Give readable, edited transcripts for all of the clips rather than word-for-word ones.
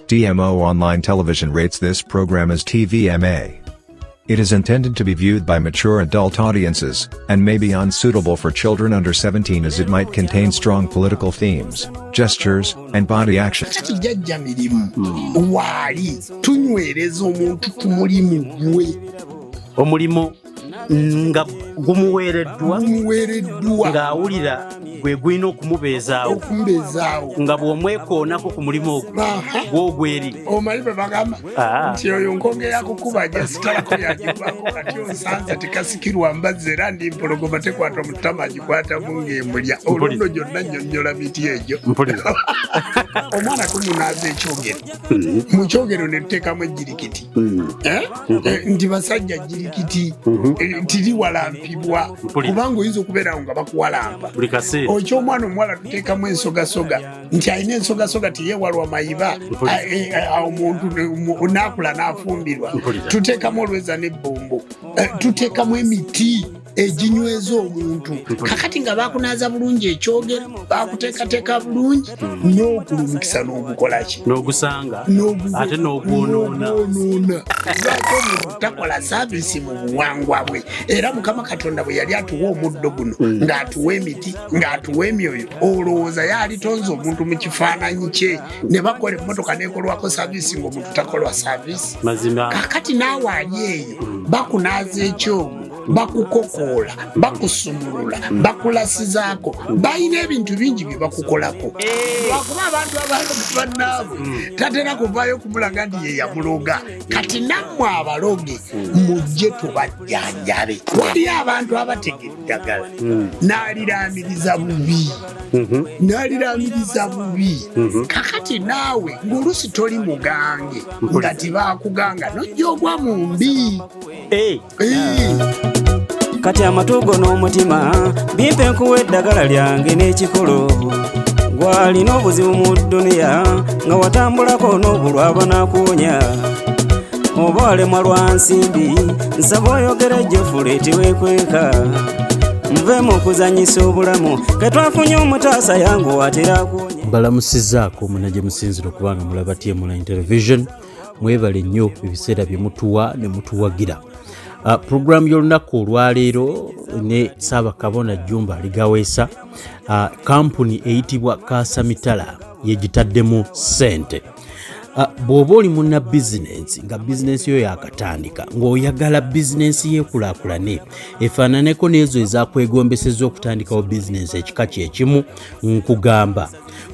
DMO Online Television rates this program as TVMA. It is intended to be viewed by mature adult audiences, and may be unsuitable for children under 17 as it might contain strong political themes, gestures, and body action. Kati jajja mirimu waali tunywereza omuntu ku mulimu gwe. Omulimu nga gumuweereddwa. Gumuweereddwa. Ng'awulira gwe gulina okumubeezaawo. Okumubeezaawo. Nga bw'omwekoonako ku mulimu ogwo gwogweri. Omanyi bwe bagamba nti oyo nkonge yakukuba jasitalako yagibako, kati onsanze tekasikirwa mbazzi era ndi mpologoma tekwata omutama agikwatamu ng'emulya. Olwo nno gyonna nnyonnyola miti egyo. Omwana tumunaaza ekyogero, mu kyogero ne tuteekamu ejjirikiti. Eh? Nti basajja jirikiti tiriwalampibwa, kubanga oyinza okubeerawo nga bakuwalampa buli kaseera. Okyomwana omuwala tuteekamu ensogasoga nti alina ensogasoga tiyewalwa mayiba, omuntu naakula n'afumbirwa. Tuteekamu olweza n'ebbombo. Tuteekamu emiti eginyweza omuntu. Kakati nga bakunaaza bulungi ekyogero, bakuteekateeka bulungi n'okulumukisa n'ogukolaki. N'ogusanga ate n'ogwonoona. N'ogwonoona. Lwaki omuntu takola service mu buwangwa bwe? Era Mukama Katonda bwe yali atuwa omuddo guno, ng'atuwa emiti, ng'atuwa emyoyo, olowooza yaalitonze omuntu mu kifaananyi kye ne bakola emmotoka nekolwako service ng'omuntu takolwa service? Mazima. Kakati naawe ali eyo, bakunaaza ekyogo, bakukokoola, bakusumulula, bakulasizaako, balina ebintu bingi bye bakukolako. Lwakuba abantu abaloga bannaabwe tatera kuvaayo kumulaga nti ye yamuloga. Kati nammwe abaloge mujje tubajjanjabe. Waliyo abantu abatega eddagala n'aliraamiriza bubi, n'aliraamiriza bubi. Kakati naawe ng'olusi toli mugange, nga tibakuganga, nojja ogwa mu mbi. Kati amatu go n'omutima bimpe nkuwa eddagala lyange n'ekikolo. Gwalina obuzibu mu dduniya nga watambulako n'obulwaba nakuwonya, oba walemwa lwa nsimbi, nsaba oyogere Geoffrey tiweekweka. Nve mu kuzanyisa obulamu ketwafunye omutaasa yangu atera akuwonya. Mbalamusizaako muna gye musinzira okubanga mulaba TM Online Television. Mwebale nnyo ebiseera bye mutuwa ne mutuwagira. Puroguramu y'olunaku olwaleero ne Ssaabakabona Jjumba Aligaweesa, kampuni eyitibwa Kaasamitala yegitaddemu ssente. Bw'oba oli munna bizinensi nga bizinensi yo yakatandika, ng'oyagala bizinensi yeekulaakulane efaananeko n'ezo ezakwegombesezza okutandikawo bizinensi ekika kyekimu, nkugamba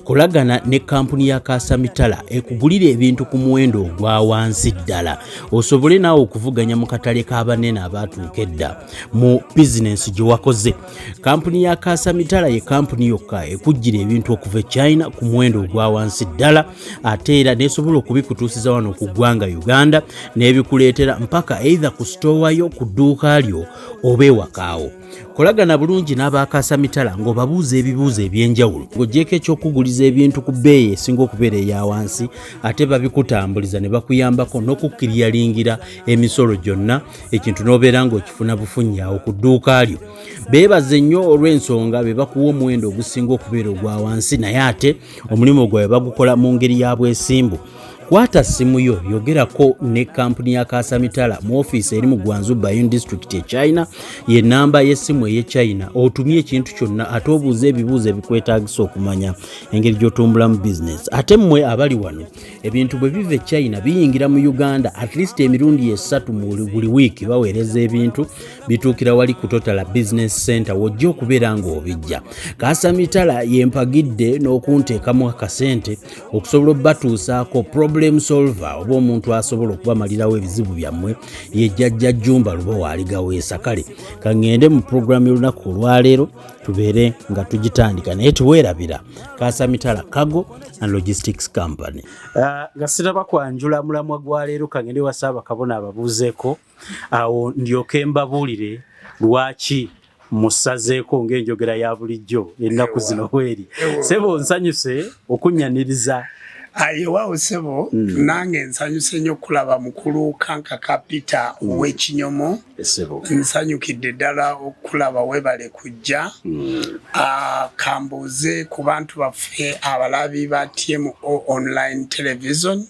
kolagana ne kampuni ya Kaasamitala ekugulira ebintu ku muwendo ogwa wansi ddala, osobole naawe okuvuganya mu katale k'abanene abaatuuka edda mu bizinensi gye wakoze. Kampuni ya Kaasamitala ye kampuni yokka ekuggira ebintu okuva e China ku muwendo ogwa wansi ddala, ate era n'esobola okubikutuusiza wano ku ggwanga Uganda n'ebikuleetera mpaka either ku sitoowa yo, ku dduuka lyo oba ewakaawo. Kolagana bulungi n'abakasamitala ng'obabuuza ebibuuzo ebyenjawulo. Ng'ogyeko ekyokuguliza ebintu ku bbeeyi esinga okubeera eya wansi, ate babikutambuliza ne bakuyambako n'okukkiriyalingira emisolo gyonna, ekintu n'obeera ng'okifuna bufunyi awo ku dduuka lyo. Beebaze nnyo olw'ensonga be bakuwa omuwendo ogusinga okubeera ogwa wansi, naye ate omulimu gwabwe bagukola mu ngeri ya bwesimbu. Kwata simu yo, yogerako ne kampuni ya Kaasamitala mu ofiisi eri mu Guangzhou Baiyun District e China. Ye namba y'essimu ey'e China, otumye ekintu kyonna ate obuuze ebibuuzo ebikwetaagisa okumanya engeri gy'otumbulamu bizinesi. Ate mmwe abali wano, ebintu bwe biva e China biyingira mu Uganda at least emirundi 3 mu buli wiiki. Baweereza ebintu, bituukira wali ku Totala Business Center wojja okubeera ng'obijja. Kaasamitala yempagidde n'okunteekamu akasente okusobola obbatuusaako problem solver oba omuntu asobola okubamalirawo ebizibu byammwe, ye Jjajja Jjumba Lubowa Aligaweesa. Kale kaŋŋende mu puroguramu y'olunaku olwaleero tubeere nga tugitandika, naye teweerabira Kaasamitala Cargo and Logistics Company. Nga sinaba kwanjula mulamwa gwa leero, kangende wa Ssaabakabona ababuuzeeko, awo ndyoke mbabuulire lwaki musazeeko ng'enjogera ya bulijjo ennaku zino bweri. Sebo, nsanyuse okunnyaniriza. Ayewawo sebo, nange nsanyuse nnyo okulaba mukulu Kankaka Peter ow'Ekinyomo. Esebo. Nsanyukidde ddala okulaba, webale kujja. Kambuuze ku bantu baffe abalabi ba TMO Online Television,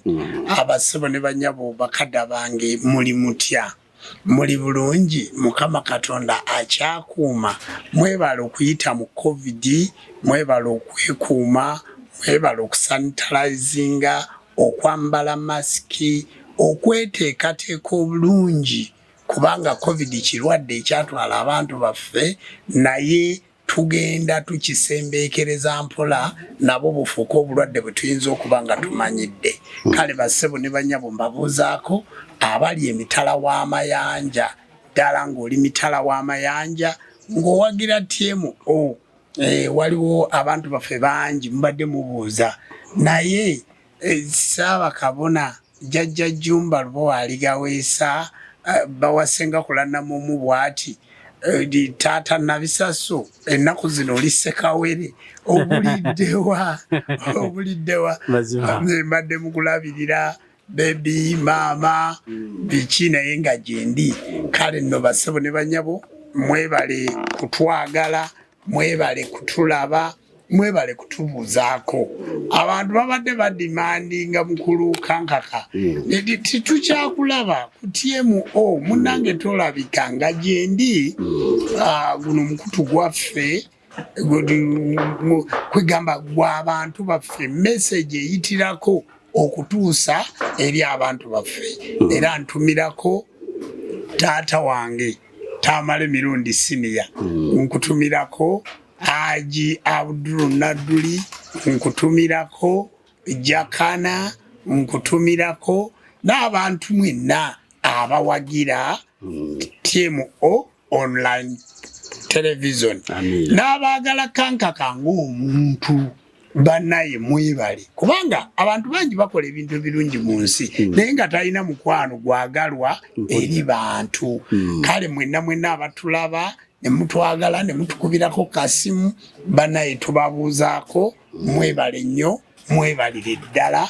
abasebo ne banyabo, bakadda bange, muli mutya? Muli bulungi? Mukama Katonda akyakuuma? Mwebale okuyita mu COVID, mwebale okwekuuma, mwebale okusanitalizinga, okwambala masiki, okweteekateeka obulungi, kubanga COVID kirwadde ekyatwala abantu baffe, naye tugenda tukisembeekereza mpola, nabo bufuuka obulwadde bwe tuyinza okuba nga tumanyidde. Kale bassebo ne banyabo, mbabuuzaako abali emitala w'amayanja, ddala ng'oli mitala w'amayanja ng'owagira TMO. Waliwo abantu baffe bangi mubadde mubuuza, naye Ssaabakabona Jjajja Jjumba Lubowa Aligaweesa, bawasenga kulannamumu bw'ati, taata Nabisaso, ennaku zino oli Ssekawere, obuliddewa? Obuliddewa? Mbadde mukulabirira baby maama biki, naye nga gyendi. Kale nno bassebo ne banyabo, mwebale kutwagala, mwebale kutulaba, mwebale kutubuuzaako. Abantu babadde badimandinga mukulu Kankaka, tetukyakulaba ku TMO, munnange tolabika. Nga gyendi. Guno mukutu gwaffe, kwegamba gw'abantu baffe, message eyitirako okutuusa eri abantu baffe. Era ntumirako taata wange Tamale Mirundi Siniya, nkutumirako Haji Abdulu Nadduli, nkutumirako Jakana, nkutumirako n'abantu mwenna abawagira TMO Online Television n'abaagala Kankaka ng'omuntu. Bannaye mwebale, kubanga abantu bangi bakola ebintu ebirungi mu nsi, naye nga talina mukwano gwagalwa eri bantu. Kale mwenna mwenna abatulaba ne mutwagala ne mutukubirako kasimu, bannaye tubabuuzaako, mwebale nnyo, mwebalire ddala.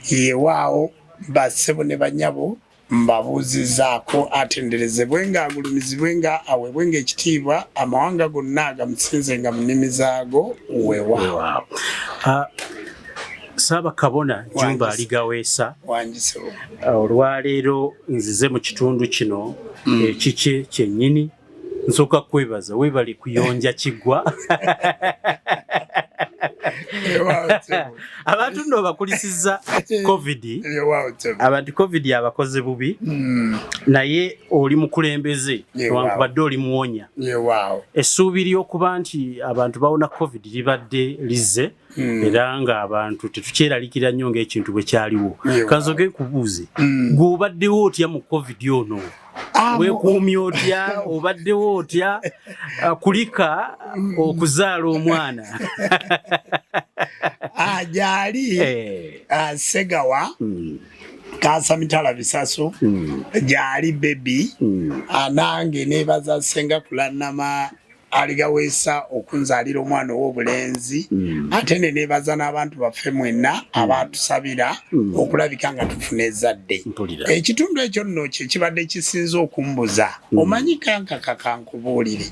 Yewaawo bassebo ne banyabo, mbabuuzizaako. Atenderezebwe nga agulumizibwe nga aweebwe nga ekitiibwa, amawanga gonna gamusinze nga mu nnimi zaago. Weewaawo. Ssaabakabona Jjumba Aligaweesa, Wangisebo. Olwaleero nzize mu kitundu kino ekikye kyennyini. Nsooka kwebaza, weebale kuyonja kiggwa. Weewaawo ssebo. Abantu nno bakulisiza COVID. Weewaawo ssebo. Abantu COVID abakoze bubi, naye oli mukulembeze, newankubadde oli muwonya. Essuubi ly'okuba nti abantu bawona COVID libadde lizze, era ng'abantu tetukyeralikira nnyo ng'ekintu bwe kyaliwo. Kansoke nkubuuze, gwe obaddewo otya mu COVID ono? Weekuumye otya? Obaddewo otya? Kulika okuzaala omwana. Gyali Segawa Kasamitala Bisaso, gyali baby. Nange nebaza Senga Kulanama Aligaweesa okunzaalira omwana ow'obulenzi, ate ne nebaza n'abantu baffe mwenna abatusabira okulabika nga tufuna ezadde. Ekitundu ekyo nno kye kibadde kisinze okumbuza. Omanyi Kankaka, kankubuulire,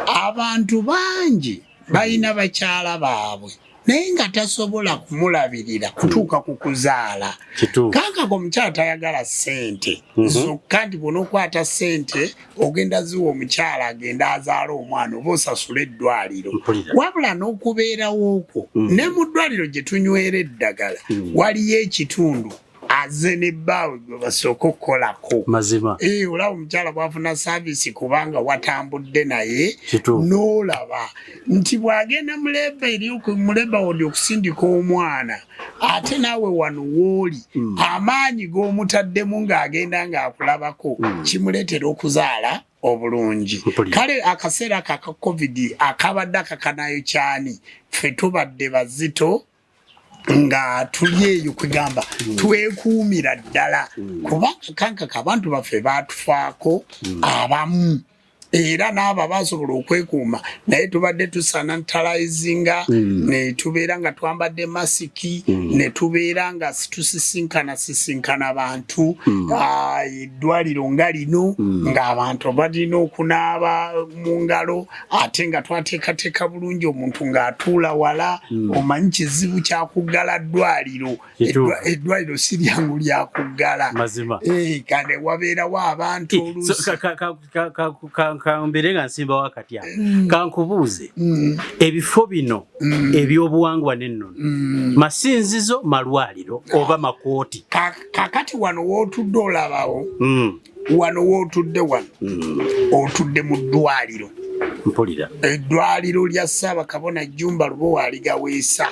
abantu bangi balina bakyala baabwe naye nga tasobola kumulabirira kutuuka ku kuzaala. Kankaka, omukyala tayagala ssente zokka, nti bw'onookwata ssente ogenda ziwa omukyala agenda azaala omwana oba osasula eddwaliro, wabula n'okubeerawo okwo. Ne mu ddwaliro gye tunywera eddagala waliyo ekitundu aze ne bbaawe gwe basooka okukolako. Mazima. Olaba omukyala bwafuna service kubanga watambudde naye, n'olaba nti bw'agenda mu labour eri mu labour ward okusindika omwana, ate naawe wano wooli, amaanyi g'omutaddemu ng'agenda ng'akulabako kimuleetera okuzaala obulungi. Kale akaseera ako aka COVID akabadde akakanayo kyani, ffe tubadde bazito nga tuli eyo, kwegamba twekuumira ddala, kubanga Kankaka abantu baffe baatufaako abamu. Era n'abo abasobola okwekuuma, naye tubadde tusanitalizinga, ne tubeera nga twambadde masiki, ne tubeera nga tusisinkana sisinkana bantu. Eddwaliro nga lino, ng'abantu balina okunaaba mu ngalo, ate nga twateekateeka bulungi, omuntu ng'atuula wala. Omanyi kizibu kyakuggala ddwaliro. Eddwaliro si lyangu lyakuggala. Mazima. Kale wabeerawo abantu oluusi. Kambeere nga nsimbawo akatya, kankubuuze, ebifo bino ebyobuwangwa n'ennono, masinzizo, malwaliro oba makooti? Kakati wano wootudde olabawo, wano wootudde, wano otudde mu ddwaliro. Mpulira. Eddwaliro lya Ssaabakabona Jjumba Lubowa Aligaweesa.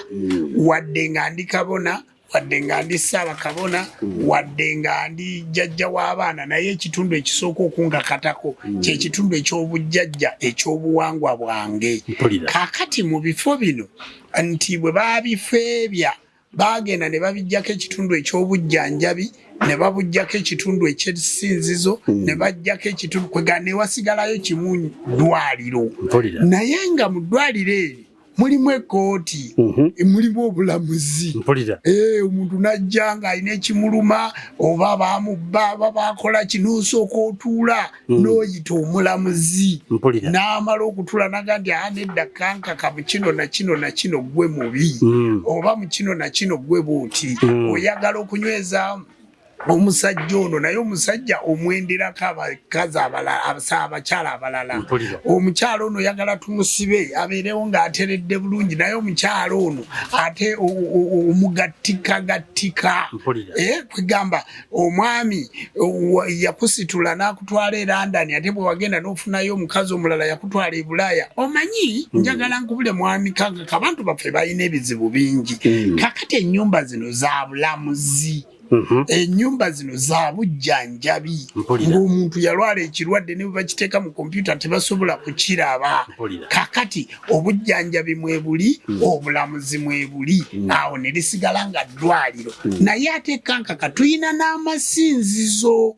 Wadde nga ndi kabona, wadde nga ndi Ssaabakabona, wadde nga ndi jjajja w'abaana, naye ekitundu ekisooka okunkakatako kyekitundu eky'obujjajja, ekyobuwangwa bwange. Mpulira. Kaakati mu bifo bino, nti bwe baabifeebya, baagenda ne babijjako ekitundu eky'obujjanjabi, ne babujjako ekitundu eky'essinzizo, ne bajjako ekitundu kwega, ne wasigalayo kimu, ddwaliro. Mpulira. Naye nga mu ddwaliro eryo mulimu ekkooti, mulimu obulamuzi. Mpulira. Omuntu najja ng'alina ekimuluma, oba bamubba, oba bakola kino, osooka otuula n'oyita omulamuzi. Mpulira. N'amala okutuula naga nti, "Aa, nedda, kankaka, mu kino na kino na kino gwe mubi, oba mu kino na kino gwe buuti." Oyagala okunyweza omusajja ono, naye omusajja omwenderako abakazi abalala, abakyala abalala. Mpulira. Omukyala ono oyagala tumusibe abeerewo ng'ateredde bulungi, naye omukyala ono ate omugattika-gattika. Mpulira. Kwegamba omwami yakusitula n'akutwala e London, ate bwe wagenda n'ofunayo omukazi omulala, yakutwala e Bulaaya. Omanyi, njagala nkubule, mwami Kankaka, abantu baffe balina ebizibu bingi. Kakati ennyumba zino za bulamuzi, ennyumba zino za bujjanjabi. Mpulira. Ng'omuntu yalwala ekirwadde, ne bwe bakiteeka mu kompyuta tebasobola kukiraba. Mpulira. Kakati obujjanjabi mwebuli, obulamuzi mwebuli, awo ne lisigala nga ddwaliro. Naye ate Kankaka, tuyina n'amasinzizo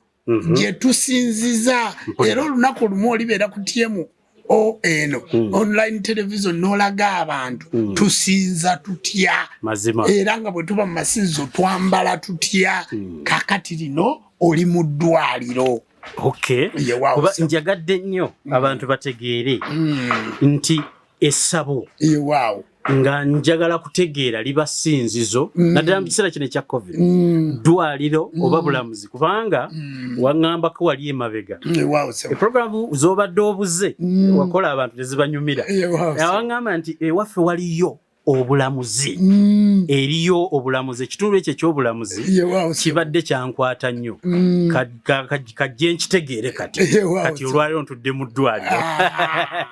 gye tusinziza. Era olunaku olumu olibeera ku TM o eno online television n'olaga abantu tusinza tutya. Mazima. Era nga bwe tuba mu masinzizo twambala tutya. Kakati lino oli mu ddwaliro. Okay. Ye, waawo, Kuba sir. njagadde nnyo abantu bategeere nti essabo, Yewaawo. nga njagala kutegeera, liba ssinzizo, naddala mu kiseera kino ekya COVID, ddwaliro oba bulamuzi, kubanga waŋŋambako wali emabega Yewaawo, sir. eprogramu z'obadde obuze wakola abantu tezibanyumira. Yewaawo, sir. Waŋŋamba nti ewaffe waliyo obulamuzi, eriyo obulamuzi, ekitundu ekyo ekyobulamuzi Yewaawo, sir. kibadde kyankwata nnyo. Kajje nkitegeere kati. Yewaawo, Kati sir. olwaliro ntudde mu ddwaliro. Ah,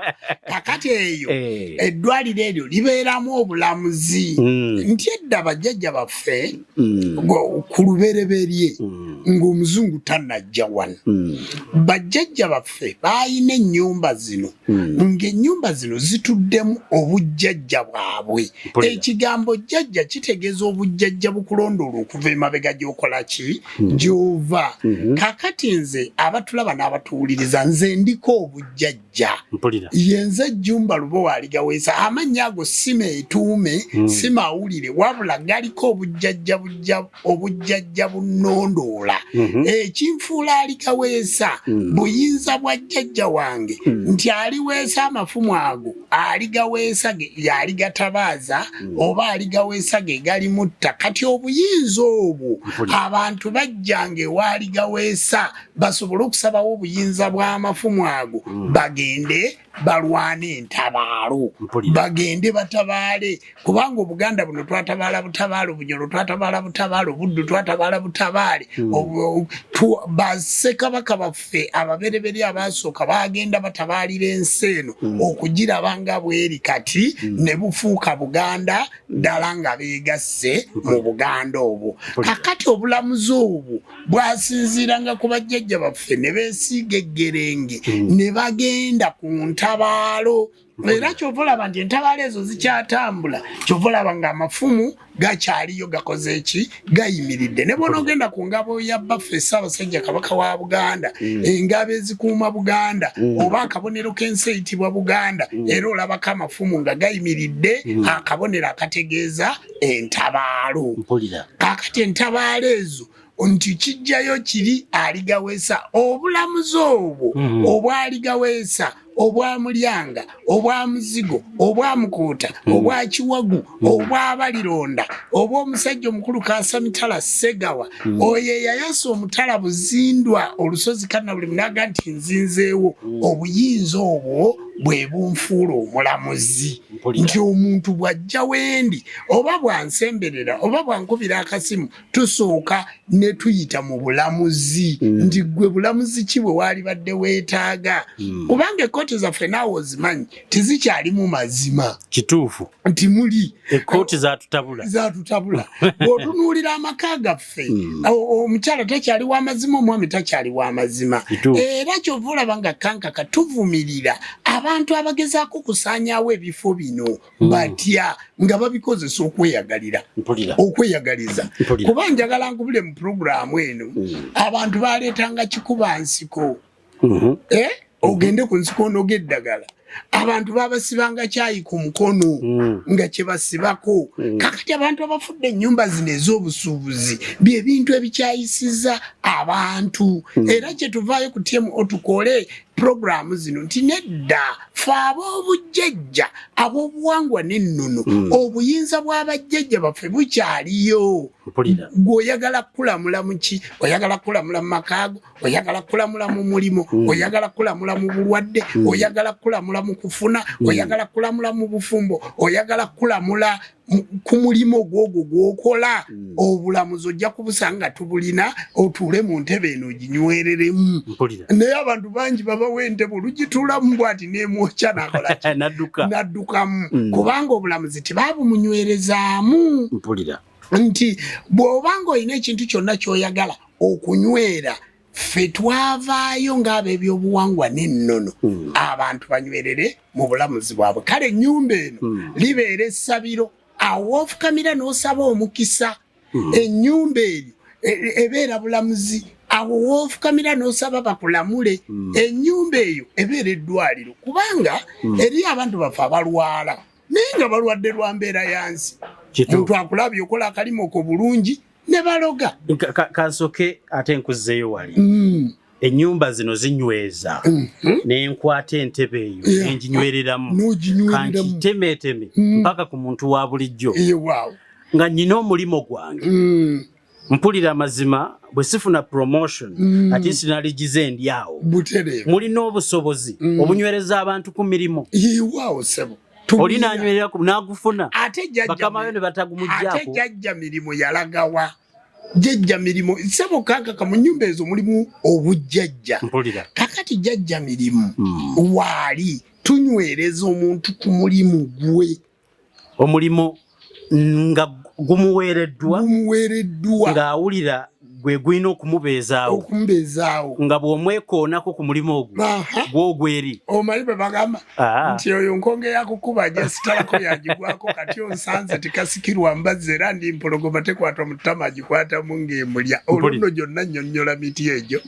kakati eyo eddwaliro eryo libeeramu obulamuzi. Nti edda bajjajja baffe, ku lubereberye ng'omuzungu tannajja wano, bajjajja baffe baayina ennyumba zino, ng'ennyumba zino zituddemu obujjajja bwabwe. Mpulira. Ekigambo jjajja kitegeeza obujjajja bukulondoola okuva emabega gy'okola ki, gy'ova. Kakati nze abatulaba n'abatuwuliriza, nze ndiko obujjajja. Mpulira. Yenze Jjumba Lubowa Aligaweesa. Amannya ago si meetuume, si mawulire, wabula galiko obujjajja, obujjajja bunnondoola. Ekinfuula Aligaweesa buyinza bwa jjajja wange, nti aliweesa amafumu ago aligaweesa yaligatabaaza, oba aligaweesa ge galimutta. Kati obuyinza obwo, abantu bajjanga ewaaligaweesa basobole okusabawo obuyinza bw'amafumu ago, bagende balwane entabaalo. Mpulira. Bagende batabaale, kubanga Obuganda buno twatabaala butabaale, Obunyolo twatabaala butabaale, Obuddu twatabaala butabaale. Bassekabaka baffe ababereberye abasooka bagenda batabaalira ensi eno okugiraba nga bweri kati, ne bufuuka Buganda ddala nga beegasse mu Buganda obwo. Kakati obulamuzi obwo bwasinziiranga ku bajjajja baffe, ne beesiiga eggerenge ne bagenda ku ntabaalo. Entabaalo. Era kyova olaba nti entabaalo ezo zikyatambula, kyova olaba nga amafumu gakyaliyo, gakoze eki? Gayimiridde. Ne bw'onoogenda ku ngabo ya bbaffe Ssaabasajja Kabaka wa Buganda, engabo ezikuuma Buganda, oba akabonero k'ensi eyitibwa Buganda, era olabako amafumu nga gayimiridde, akabonero akategeeza entabaalo. Kaakati entabaalo ezo nti kijjayo kiri aligawesa obulamuzi obwo, obwaligaweesa, obwamulyanga, obwamuzigo, obwamukuuta, obwakiwagu, obwabalironda, obw'omusajja omukulu Kasamitala Segawa, oyo eyayasa omutala Buzindwa olusozi kanna buli munaga nti nzinzeewo, obuyinza obwo bwe bunfuula omulamuzi. Nti omuntu bw'ajja wendi, oba bwansemberera, oba bwankubira akasimu, tusooka ne tuyita mu bulamuzi, nti gwe bulamuzi ki bwe waalibadde weetaaga, kubanga ekkooti zaffe naawe ozimanyi tezikyalimu mazima. Kituufu. Nti muli ekkooti zatutabula. Zatutabula. Bw'otunuulira amaka gaffe, omukyala takyali w'amazima, omwami takyali w'amazima. Era kyova olaba nga kankaka tuvumirira abantu abagezaako okusaanyaawo ebifo bino, batya nga babikozesa okweyagalira, okweyagaliza. Kuba njagala nkubule mu puroguraamu eno, abantu baleetanga kikuba nsiko, ogende ku nsiko onoga eddagala. Abantu babasibanga kyayi ku mukono, nga kyebasibako. Kakati abantu abafudde ennyumba zino ez'obusuubuzi bye bintu ebikyayisiza abantu. Era kyetuvaayo ku TMO tukole puroguraamu zino nti nedda, fe ab'obujjajja, ab'obuwangwa n'ennono, obuyinza bw'abajjajja baffe bukyaliyo. Gweoyagala kulamula muki? Oyagala kulamula mu makaago, oyagala kulamula mu mulimu, oyagala kulamula mu bulwadde, oyagala kulamula mu kufuna, oyagala kulamula mu bufumbo, oyagala kulamula ku mulimu gwogwo gwokola. Obulamuzi ojja kubusanga tubulina, otuule mu ntebe eno oginywereremu. Naye abantu bangi babawa entebe, olugituulamu bwati nemwokya nakola naddukamu, kubanga obulamuzi tebabumunywerezaamu. Nti bw'obanga olina ekintu kyonna ky'oyagala okunywera, ffe twavaayo ng'ab'ebyobuwangwa n'ennono, abantu banywerere mu bulamuzi bwabwe. Kale ennyumba eno libeera essabiro, awo woofukamira n'osaba omukisa. Ennyumba eryo ebeera bulamuzi, awo woofukamira n'osaba bakulamule. Ennyumba eyo ebeera eddwaliro, kubanga eriyo abantu baffe abalwala naye nga balwadde lwa mbeera ya nsi. Muntu akulabye okola akalimu ko bulungi ne baloga. Kansoke ate nkuzzeeyo wali. Ennyumba zino zinyweza, nenkwata entebe eyo nenginywereramu, kankitemeeteme mpaka ku muntu wa bulijjo nga nnyina omulimu gwange, mpulira amazima bwe sifuna promotion, ate sinaligize ndi awo. Mulina obusobozi obunywereza abantu ku mirimu? Oli nanywerera nagufuna, bakamayo ne batagumuggyako. Ate jjajja mirimu yalagawa? Jjajja mirimu, sebo kankaka, mu nnyumba ezo mulimu obujjajja. Kakati jjajja mirimu waali tunywereza omuntu ku mulimu gwe. Omulimu nga gumuweereddwa. Gumuweereddwa. Ng'awulira gwe gulina okumubeezaawo. Okumubeezaawo. Nga bw'omwekoonako ku mulimu ogwo gwogweri. Omanyi bwe bagamba nti oyo nkonge yakukuba jasitalako yagigwako. Kati onsanze tekasikirwa mbazzi, era ndi mpologoma tekwata omutama, agikwatamu ng'emulya. Olwo nno gyonna nnyonnyola miti egyo,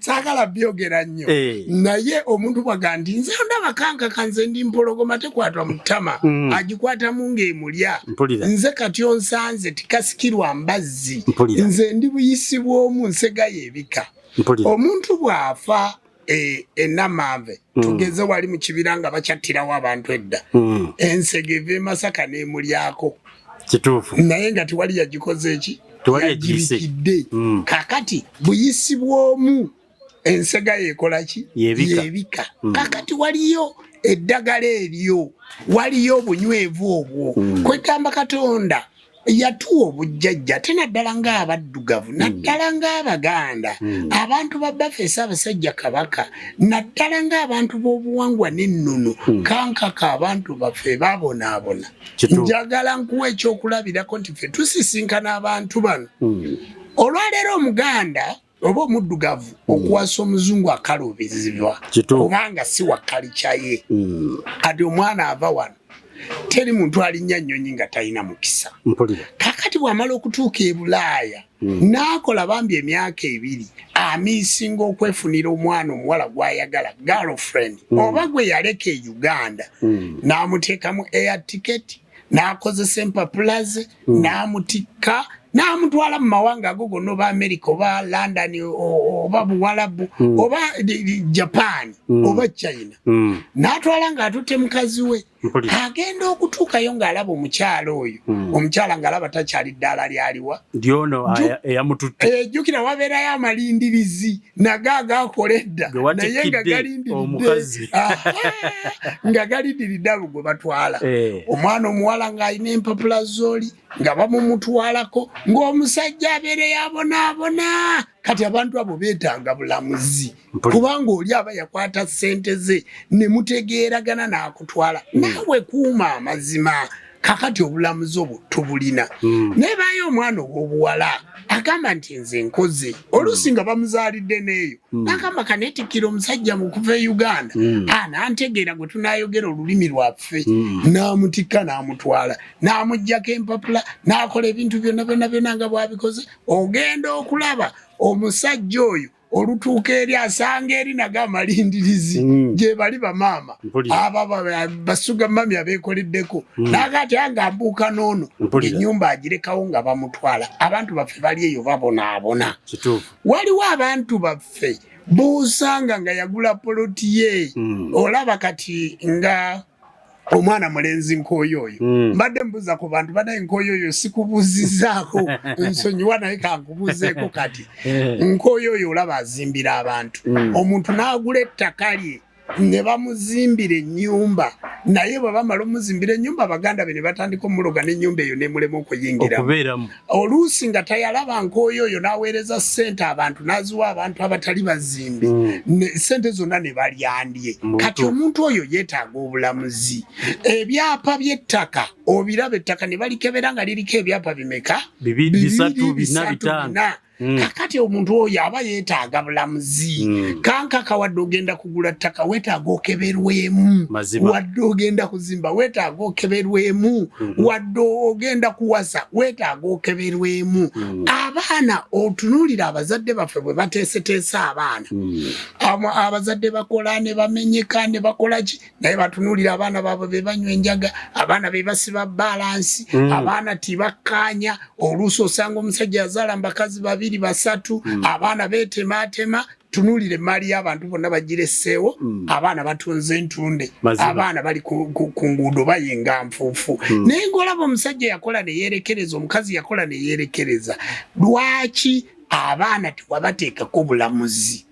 saagala byogera nnyo. Naye omuntu bwaga nti nze ndaba kankaka, nze ndi mpologoma tekwatwa mutama, agikwatamu ng'emulya. Nze kati onsanze tikasikirwa mbazzi, nze ndi buyisi bw'omu nsega y'ebika. Omuntu bw'afa enamanve, tugeze wali mu kibira nga bakyattirawo abantu edda, ensega eva e Masaka n'emulyako. Naye nga tewali yagikoze eki yagibikidde. Kakati buyisi bw'omu ensega yekola ki? Yebika. Kakati waliyo eddagala eryo, waliyo obunywevu obwo. Kwegamba Katonda yatuwa obujjajja, ate naddala ng'abaddugavu, naddala ng'Abaganda, abantu ba Bbaffe Ssaabasajja Kabaka, naddala ng'abantu b'obuwangwa n'ennono. Kankaka abantu baffe babonaabona. Njagala nkuwa ekyokulabirako nti ffe tusisinkana abantu bano olwaleero. Omuganda Oba omuddugavu okuwasa omuzungu akaluubizibwa, kubanga si wa kalica ye. Kati omwana ava wano, teri muntu alinnya nnyonyi nga talina mukisa. Kakati bw'amala okutuuka e Bulaaya, n'akola bambi emyaka 2, amiisinga okwefunira omwana omuwala gw'ayagala, girlfriend, oba gwe yaleka e Uganda, n'amuteekamu air ticket, n'akozesa empapula ze, n'amutikka, n'amutwala mu mawanga ago gonna, oba America, oba London, oba Buwalabu, oba Japan, oba China, n'atwala ng'atutte mukazi we. Agenda okutuukayo ng'alaba omukyala oyo, omukyala ng'alaba takyali ddaala lyaliwa. Lyono eyamututte. Jjukira wabeerayo amalindirizi nago agakola edda, naye nga galindiridde, nga galindiridde abo gwe batwala. Omwana omuwala ng'alina empapula z'oli nga bamumutwalako, ng'omusajja abeereyo abonaabona. Kati abantu abo beetaaga bulamuzi, kubanga oli aba yakwata ssente ze ne mutegeeragana n'akutwala. Naawe kuuma amazima. Kakati obulamuzi obwo tubulina. Naye baayo omwana ow'obuwala agamba nti nze nkoze, oluusi nga bamuzaalidde n'eyo, n'agamba kaneetikkira omusajja mu kuva e Uganda, anantegeera gwe tunaayogera olulimi lwaffe, n'amutikka, n'amutwala, n'amuggyako empapula, n'akola ebintu byonna byonna byonna nga bw'abikoze. Ogenda okulaba omusajja oyo olutuuka eri, asanga eri nago amalindirizi, gye bali bamaama aba basuga mami abeekoleddeko, n'agati anga mbuuka n'ono, ennyumba agirekawo nga bamutwala. Abantu baffe bali eyo babonaabona. Waliwo abantu baffe buusanga nga yagula poloti ye. Olaba kati nga omwana mulenzi nkooyo oyo, mbadde mbuuza ku bantu banaye. Nkooyo oyo sikubuuzizaako, nsonyiwa, naye kankubuuzeeko kati. Nkooyo oyo olaba azimbira abantu, omuntu n'agula ettaka lye ne bamuzimbira ennyumba, naye bwe bamala omuzimbira ennyumba, baganda be ne batandika omuloga n'ennyumba eyo nemulema okuyingira oluusi nga tayalaba. Nkooyo oyo n'aweereza ssente abantu, n'aziwa abantu abatali bazimbi, ssente zonna ne balyandye. Kati omuntu oyo yeetaaga obulamuzi. Ebyapa by'ettaka obiraba, ettaka ne balikebera nga liriko ebyapa bimeka? Bibiri, bisatu, bina, bitaano. Kakati omuntu oyo aba yeetaaga bulamuzi. Kankaka wadde ogenda kugula ttaka, weetaaga okeberwemu. Wadde ogenda kuzimba, weetaaga okeberwemu. Wadde ogenda kuwasa, weetaaga okeberwemu. Abaana, otunuulira abazadde baffe bwe bateeseteese abaana. Abazadde bakola ne bamenyeka ne bakola ki, naye batunuulira abaana baabwe be banywa enjaga, abaana be basiba balansi, abaana tibakkaanya. Oluusi osanga omusajja yazaala mu bakazi babiri, basatu, abaana beetemaatema. Tunuulira emaali y'abantu bonna bagiresseewo, abaana batunze entunde, abaana bali ku nguudo bayinga nfuufu. Naye ng'olaba omusajja yakola ne yeerekereza, omukazi yakola ne yeerekereza. Lwaki abaana tewabateekako bulamuzi?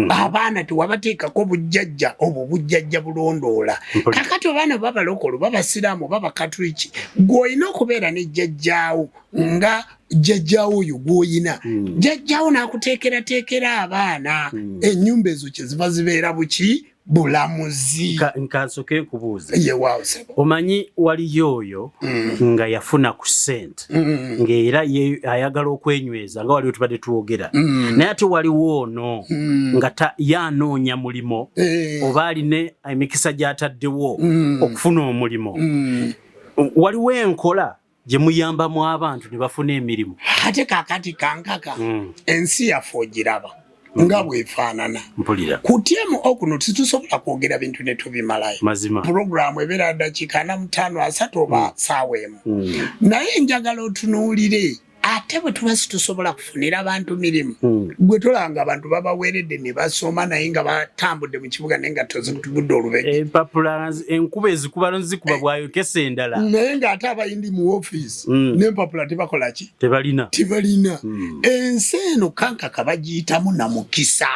Abaana tewabateekako bujjajja? Obwo bujjajja bulondoola. Kakati abaana babalokolo, babasiraamu, babakatuliki, gw'olina okubeera ne jjajjaawo, nga jjajjaawo oyo gw'oyina, jjajjaawo n'akuteekerateekera abaana. Ennyumba ezo kyeziva zibeera buki? Bulamuzi. Nkansoke nkubuuze. Yewaawo sebo. Omanyi waliyo oyo nga yafuna ku ssente, ng'era ye ayagala okwenyweza, nga waliwo tubadde twogera, naye ate waliwo ono nga yanoonya mulimo, oba alina emikisa gy'ataddewo okufuna omulimu. Waliwo enkola gye muyambamu abantu ne bafuna emirimu? Ate kakati kankaka, ensi yaffe ogiraba nga bwefaanana. Mpulira. Ku TMO kuno titusobola kwogera bintu ne tubimalayo. Puroguramu ebeera dakiika 45, 30, oba saawa 1. Naye njagala otunuulire, ate bwe tuba situsobola kufunira bantu mirimu, gwe tolanga abantu babaweeredde ne basoma, naye nga batambudde mu kibuga, naye nga tozitubudde olubege. Empapula enkuba ezikuba nozikuba, bwayokesa endala. Naye ng'ate abayindi mu ofiisi n'empapula tebakola ki? Tebalina. Tebalina. Ensi eno kankaka bagiyitamu na mukisa.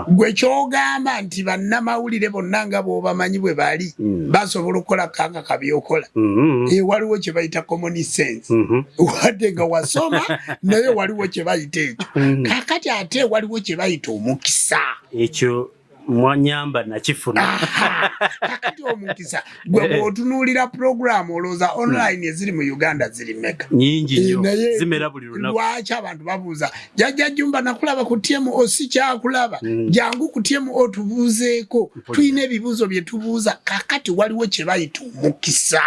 Gwe kyogamba nti bannamawulire bonna nga bw'obamanyi bwe bali, basobola okukola kankaka byokola? Waliwo kye bayita common sense. Wadde nga wasoma, naye waliwo kye bayita ekyo. Kakati ate waliwo kye bayita omukisa. Ekyo. Mwanyamba nakifuna. Kakati omukisa gwe bw'otunuulira puroguramu olowooza online eziri mu Uganda ziri meka? Nyingi nnyo. Naye zimera buli lunaku. Lwaki abantu babuuza, Jjajja Jumba nakulaba ku TMO, si kyakulaba, jangu ku TMO tubuuzeeko, tulina ebibuuzo bye tubuuza. Kakati waliwo kye bayita omukisa.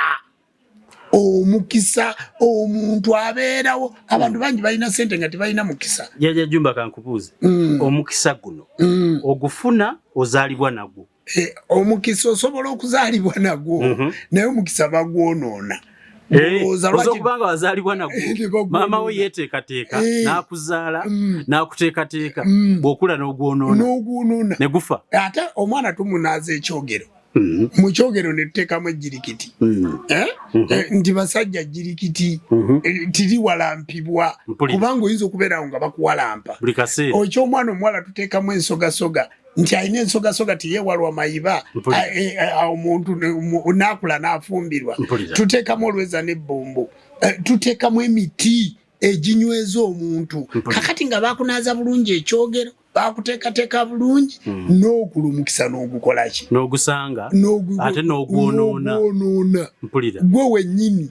Omukisa omuntu abeerawo, abantu bangi balina sente nga tebalina mukisa. Jjajja Jumba, kankubuuze, omukisa guno ogufuna, ozaalibwa nagwo? Omukisa osobola okuzaalibwa nagwo, naye omukisa bagwonoona. Olowooza Osobola okuba nga wazaalibwa nagwo, Ne bagwonoona. Maama we yeeteekateeka n'akuzaala, n'akuteekateeka, bw'okula n'ogwonoona. N'ogwonoona. Ne gufa. Ate omwana tumunaaza ekyogero, mu kyogero ne tuteekamu ejjirikiti. Eh? Nti basajja jjirikiti tiriwalampibwa, kubanga oyinza okubeerawo nga bakuwalampa buli kaseera. Okyomwana omuwala tuteekamu ensogasoga, nti alina ensogasoga tiyewalwa mayiba. Omuntu naakula n'afumbirwa. Tuteekamu olweza n'ebbombo. Tuteekamu emiti eginyweza omuntu. Kakati nga bakunaaza bulungi ekyogero, bakuteekateeka bulungi, n'okula omukisa n'ogukola ki? N'ogusanga ate n'ogwonoona. N'ogwonoona. Gwe wennyini,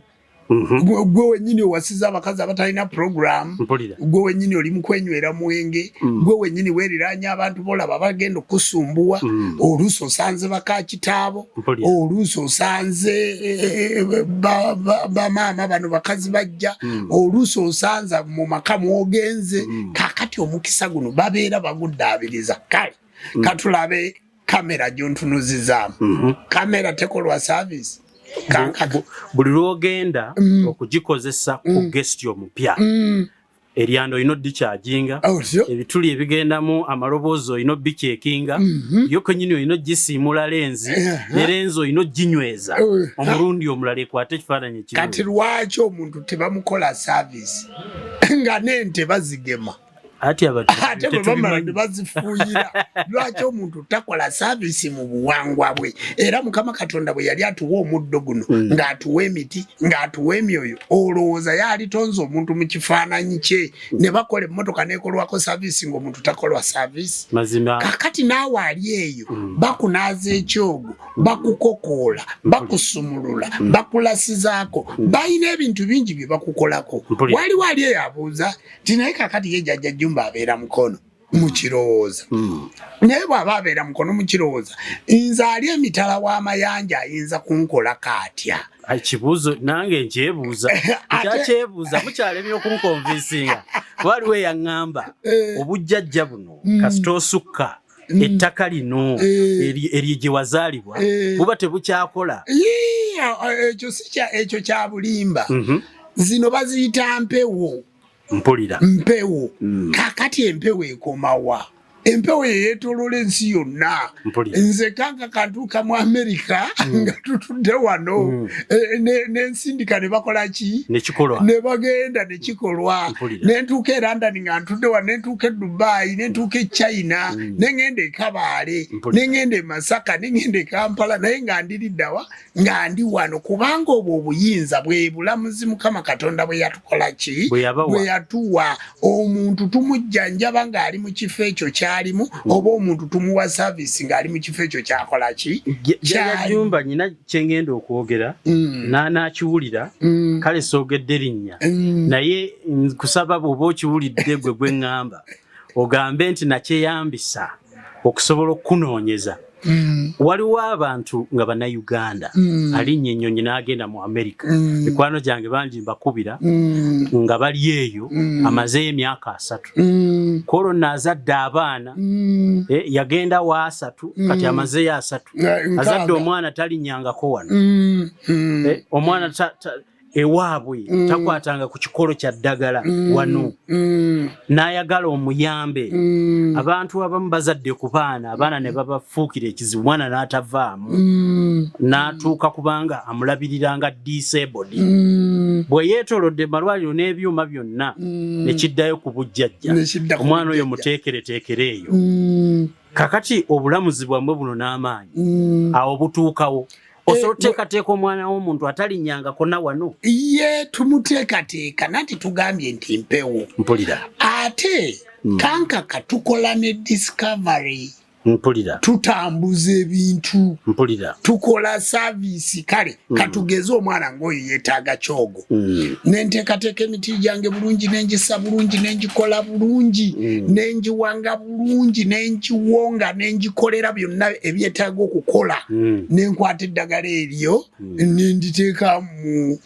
gwe wennyini owasiza abakazi abatalina program. Gwe wennyini oli mu kwenywera mwenge. Gwe wennyini weeriraanya abantu bolaba bagenda okusumbuwa. Oluusi osanze bakakitaabo, oluusi osanze bamaama bano bakazi bajja, oluusi osanze mu maka mwogenze. Kakati omukisa guno babeera baguddaabiriza. Kale katulabe kamera gyontunuzizaamu. Kamera tekolwa service? Kankaka. Buli lwogenda okugikozesa ku guest omupya, eryando olina oddikyajinga, Otyo. ebituli ebigendamu amaloboozi olina obicekinga, yo kenyini olina ogisiimula lenzi, ne lenzi olina oginyweza omulundi omulala ekwate ekifaananyi Kati ekirungi. lwaki omuntu tebamukola service nga n'ente bazigema, Ati abantu ate bwe bamala tetubimanyi. ne bazifuuyira? Lwaki omuntu takola service mu buwangwa bwe? Era Mukama Katonda bwe yali atuwa omuddo guno, ng'atuwa emiti, ng'atuwa emyoyo, olowooza yaalitonze omuntu mu kifaananyi kye ne bakola emmotoka n'ekolwako service, ng'omuntu takolwa service? Mazima. Kakati naawe ali eyo, bakunaaza ekyogo, bakukokoola, bakusumulula, bakulasizaako, balina ebintu bingi bye bakukolako. Waliwo ali eyo abuuza nti, naye kakati ye Jjajja Jjumba abeera Mukono mukirowooza, naye bw'aba abeera Mukono mukirowooza, nze ali emitala w'amayanja ayinza kunkolako atya? Ai, kibuuzo nange nkyebuuza. Nkyakyebuuza, mukyalemye okunkonvinsinga. Waliwo eyaŋŋamba, obujjajja buno kasita osukka ettaka lino eryo gye wazaalibwa, buba tebukyakola. Yii, ekyo si ekyo kya bulimba. Zino baziyita mpewo. Mpewo. Kakati empewo ekomawa? Empewo yeyeetoloola ensi yonna. Nze kanka kantuuka mu Amerika nga tutudde wano. Nensindika ne bakola ki? Nekikolwa. Ne bagenda nekikolwa. Nentuuka e London nga ntudde wano, nentuuka e Dubai, nentuuka e China, nengenda e Kabaale, nengenda e Masaka, nengenda e Kampala, naye nga ndiriddawa nga ndi wano, kubanga obwo obuyinza bwe bulamuzi Mukama Katonda bwe yatukola ki? Bwe yabawa. Bwe yatuwa. Omuntu tumujjanjaba ng'ali mu kifo ekyo kyalimu, oba omuntu tumuwa service ng'ali mu kifo ekyo kyakola ki? Jjajja Jumba, nyina kyengenda okwogera n'anaakiwulira. Kale soogedde linnya, naye nkusaba bw'oba okiwulidde, gwe gwe ŋŋamba ogambe nti nakyeyambisa okusobola okukunoonyeza. Waliwo abantu nga Bannayuganda alinnya ennyonyi n'agenda mu Amerika. Mikwano gyange bangi mbakubira nga bali eyo, amazeeyo emyaka 30. Kwolwo nno azadde abaana. Yagenda wa 30, kati amazeeyo 30. 60. Azadde omwana talinnyangako wano. Omwana ewaabwe takwatanga ku kikolo kya ddagala wano, n'ayagala omuyambe. Abantu abamu bazadde ku baana, abaana ne babafuukira ekizibu, omwana n'atavaamu, n'atuuka kubanga amulabirira nga disabled. Bwe yeetolodde malwaliro n'ebyuma byonna, ne kiddayo ku bujjajja. Ne kidda ku Omwana oyo bujjajja. muteekereteekere eyo. Kakati obulamuzi bwammwe buno n'amaanyi awo butuukawo, osobola oteekateeka omwana w'omuntu atalinnyangako na wano? Ye tumuteekateeka, nanti tugambye nti mpewo. Ate kankaka tukola ne discovery. Mpulira. Tutambuza ebintu. Mpulira. Tukola saavisi. Kale katugeze omwana ng'oyo yeetaaga kyogo. Nenteekateeka emiti gyange bulungi, nengisa bulungi, nengikola bulungi, nengiwanga bulungi, nengiwonga, nengikolera byonna ebyetaaga okukola. Nenkwata eddagala eryo nenditeeka mu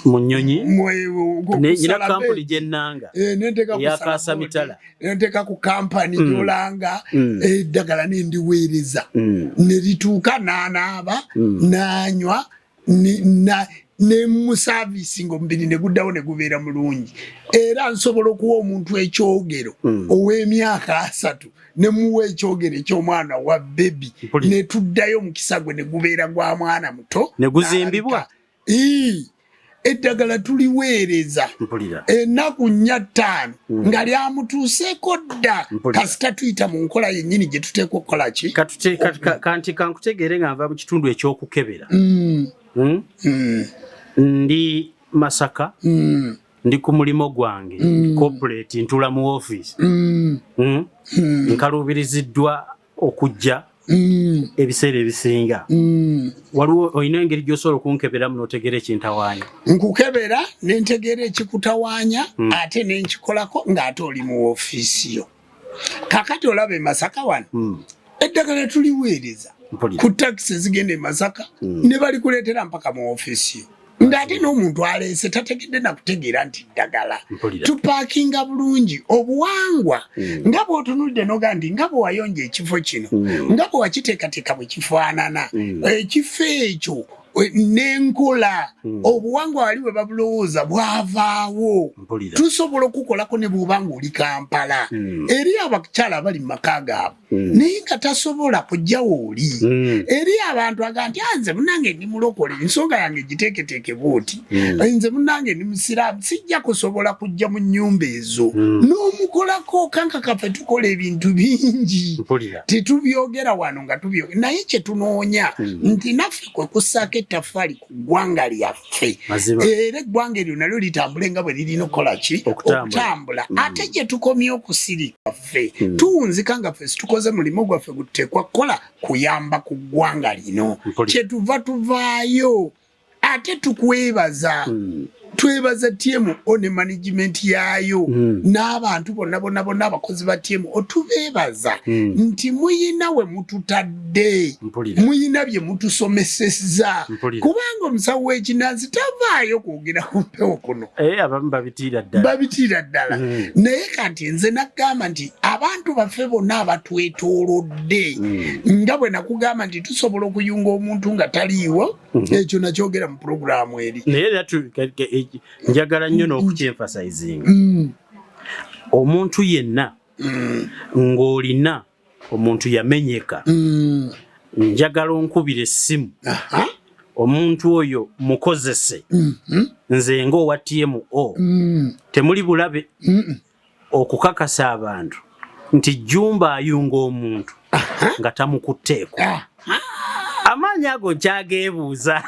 Mu nnyonyi. Nyina Nyina kampuni gyennanga. Nenteeka ku Eya salaboodi, Kasamitala. Nenteeka ku kampani gyolanga eddagala, nendiweereza ne lituuka, n'anaaba, n'anywa, ne musaavisi nga omubiri ne guddawo ne gubeera mulungi. Era nsobola okuwa omuntu ekyogero ow'emyaka 30, ne muwa ekyogero eky'omwana wa baby, Mpulira. ne tuddayo omukisa gwe ne gubeera gwa mwana muto. Ne guzimbibwa? Ii, eddagala tuliweereza Mpulira. ennaku 4, 5 nga lyamutuuseeko dda, kasita tuyita mu nkola yennyini gye tuteekwa okukola ki. Kanti kankutegeere nga nva mu kitundu ekyokukebera. Ndi Masaka, ndi ku mulimu gwange, corporate, ntula mu office. Nkaluubiriziddwa okujja ebiseera ebisinga. Waliwo olina engeri gy'osobola okunkeberamu n'otegeera ekintawaanya? Nkukebera nentegeera ekikutawaanya, ate nenkikolako ng'ate oli mu ofiisi yo. Kakati olaba e Masaka wano, eddagala tuliweereza ku takisi ezigenda e Masaka, ne balikuleetera mpaka mu ofiisi yo, ng'ate n'omuntu aleese tategedde nakutegeera nti ddagala. Tupaakinga bulungi obuwangwa, nga bw'otunudde noga nti nga bwe wayonja ekifo kino, nga bwe wakiteekateeka bwe kifaanana ekifo ekyo, n'enkola obuwangwa wali bwe babulowooza bwavaawo. Tusobola okukolako ne bw'oba ng'oli Kampala. Eri abakyala abali mu maka gaabwe naye nga tasobola kujjawo oli, eri abantu aga nti, "Ah, nze munange ndi mulokole, ensonga yange giteeketeeke bwoti, nze munange ndi musiraamu, sijja kusobola kujja mu nnyumba ezo," n'omukolako. Kanka kaffe tukola ebintu bingi, tetubyogera wano nga tubyogera, naye kyetunoonya nti naffe kwe kussaako ettaffaali ku ggwanga lyaffe, era eggwanga eryo nalyo litambule nga bwe lirina okukola ki? Okutambula. Okutambula. Ate gye tukomye okusirika ffe tuwunzika nga ffe situkoze mulimu gwaffe gututeekwa kukola, kuyamba ku ggwanga lino. Kyetuva tuvaayo ate tukwebaza. Twebaza TMO ne management yaayo n'abantu bonna bonna bonna abakozi ba TMO. Tubeebaza nti muyina we mututadde, muyina bye mutusomesezza, kubanga omusawo w'ekinansi tavaayo kwogera ku mpewo kuno. Eh, abamu babitiira ddala. Babitiira ddala. Naye kati nze nagamba nti abantu baffe bonna abatwetoolodde, nga bwe nakugamba nti tusobola okuyunga omuntu nga taliiwo, ekyo nakyogera mu puroguraamu eri. Naye era njagala nnyo n'okukyemphasizinga, omuntu yenna ng'olina omuntu yamenyeka, njagala onkubira essimu, omuntu oyo mukozese. Nze ng'owa TMO, temuli bulabe okukakasa abantu nti Jjumba ayunga omuntu nga tamukutteeko. Amaanyi ago nkyageebuuza,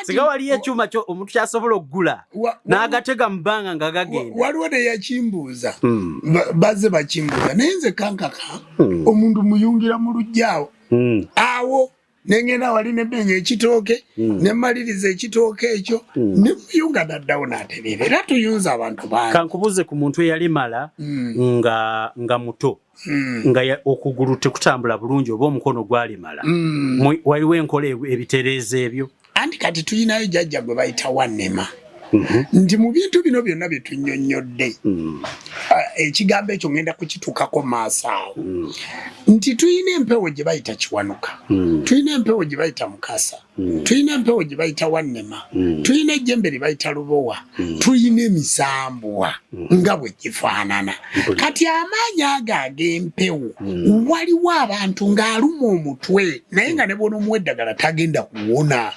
singa waliyo ekyuma kyo omuntu kyasobola okugula n'agatega mu bbanga nga gagenda. Waliwo neyakimbuuza. Bazze bakimbuuza, naye nze kankaka omuntu muyungira mu lujjaawo awo, nengenda wali nemenya ekitooke, nemaliriza ekitooke ekyo, nemuyunga naddawo n'atereera. Era tuyunza abantu bangi. Kankubuuze ku muntu eyalimala nga muto, nga okugulu tekutambula bulungi oba omukono gwalimala. Waliwo enkola ebitereeza ebyo? Anti kati tulinayo jjajja gwe bayita Wannema, nti mu bintu bino byonna bye tunnyonnyodde, ekigambo ekyo ngenda kukituukako maaso awo, nti tulina empewo gye bayita Kiwanuka, tulina empewo gye bayita Mukasa, tulina empewo gye bayita Wannema, tulina ejjembe lye bayita Lubowa, tulina emisambwa nga bwe gifaanana. Kati amaanyi ago ag'empewo, waliwo abantu ng'aluma omutwe naye nga ne bw'onoomuwa eddagala tagenda kuwona,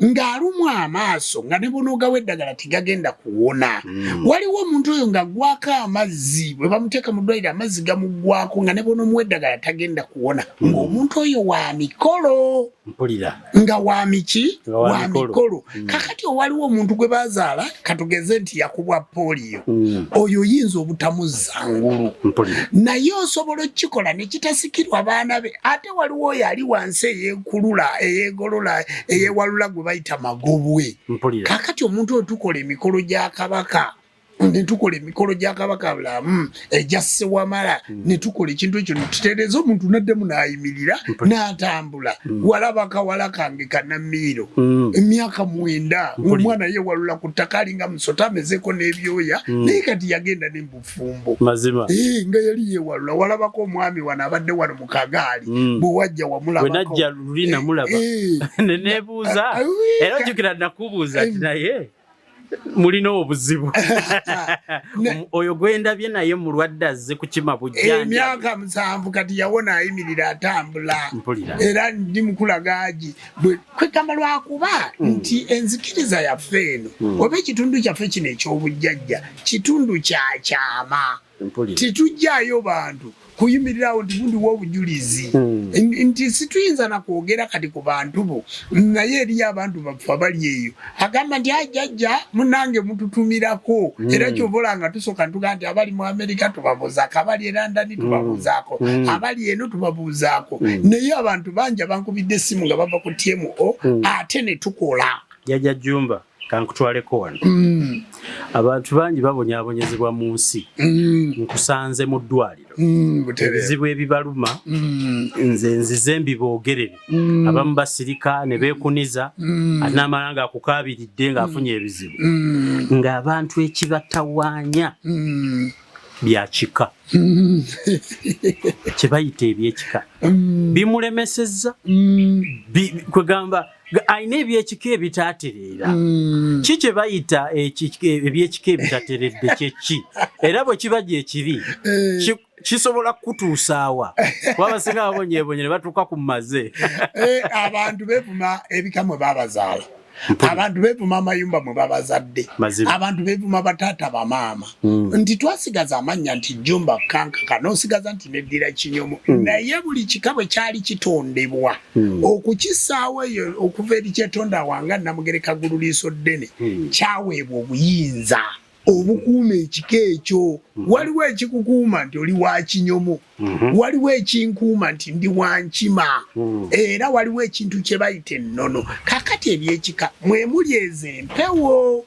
ng'alumwa amaaso nga ne bw'onoogawa eddagala tegagenda kuwona. Waliwo omuntu oyo nga gwako amazzi. Amazzi bwe bamuteeka mu ddwaliro, amazzi gamuggwako, nga ne bw'onoomuwa eddagala tagenda kuwona, ng'omuntu oyo wa mikolo. Mpulira. Nga wa miki? Nga wa wa mikolo. Mikolo. Kakati owaliwo omuntu gwe bazaala, katugeze nti yakubwa polio, oyo oyinza obutamuzza ngulu. Mpulira. Naye osobola okukikola ne kitasikirwa baana be. Ate waliwo oyo ali wansi eyeekulula, eyeegolola, eyeewalula, gwe bayita magobwe. Mpulira. Kakati omuntu oyo tukola emikolo gya Kabaka, ne tukola emikolo gya Kabaka Bulamu, egya Ssewamala, ne tukola ekintu ekyo ne tutereeza omuntu n'addemu n'ayimirira n'atambula. Walaba kawala kange kanamiiro, emyaka 9, omwana yeewalula ku ttaka alinga musota, amezeeko n'ebyoya, naye kati yagenda ne mubufumbo. Mazima. Eh, nga yali yeewalula. Walabako omwami wano abadde wano mu kagaali, bwe wajja Bwe wamulabako. Najja luli namulaba, ne neebuuza. Ah, Era ojjukira nakubuuza nti naye mulina obuzibu? Oyo gwendabye naye mulwadde, azze kukima bujjanja. Emyaka 7 kati yawona, ayimirira, atambula. Mpulira. Era ndi mukulagaagi kwegamba lwakuba nti enzikiriza yaffe eno, oba ekitundu kyaffe kino eky'obujjajja, kitundu kya kyama. Mpulira. Tetujjaayo bantu kuyimirirawo nti gundi w'obujulizi, nti situyinza nakwogera kati ku bantu bo, naye eriyo abantu baffe abali eyo agamba nti ajjajja munange mututumirako. Era kyobola nga tusooka ntugaa nti abali mu Amerika tubabuuzaako, abali e London tubabuuzaako, abali eno tubabuuzaako, naye abantu bangi abankubidde essimu nga bava ku TMO, ate ne tukola. Jjajja Jumba, kankutwaleko wano. Abantu bangi babonyaabonyezebwa mu nsi. Nkusanze mu ddwaliro. Butereevu. Ebizibu ebibaluma, nze nzize mbiboogerere. Abamu basirika ne beekuniza, ate n'amala ng'akukaabiridde ng'afunye ebizibu, ng'abantu ekibatawaanya bya kika, kye bayita ebyekika bimulemesezza. Kwegamba alina ebyekika ebitaatereera. Ki kye bayita ebyekika ebitateredde kyeki? Era bwe kiba gyekiri, kisobola kukutuusaawa? Kuba abasinga babonyeebonye ne batuuka ku maze. Abantu beevuma ebika mwe babazaala, abantu beevuma amayumba mwe babazadde, Mazima. abantu beevuma bataata, bamaama, nti twasigaza amannya nti Jumba Kankaka, n'osigaza nti neddira Kinyomo, naye buli kika bwe kyali kitondebwa okukissaawo eyo okuva eri kyetonda wanga Namugereka Gululiiso Ddene, kyaweebwa obuyinza obukuuma ekika ekyo. Waliwo ekikukuuma nti oli wa Kinyomo, waliwo ekinkuuma nti ndi wa Nkima, era waliwo ekintu kye bayita ennono. Kakati ebyekika mwemuli ezo empewo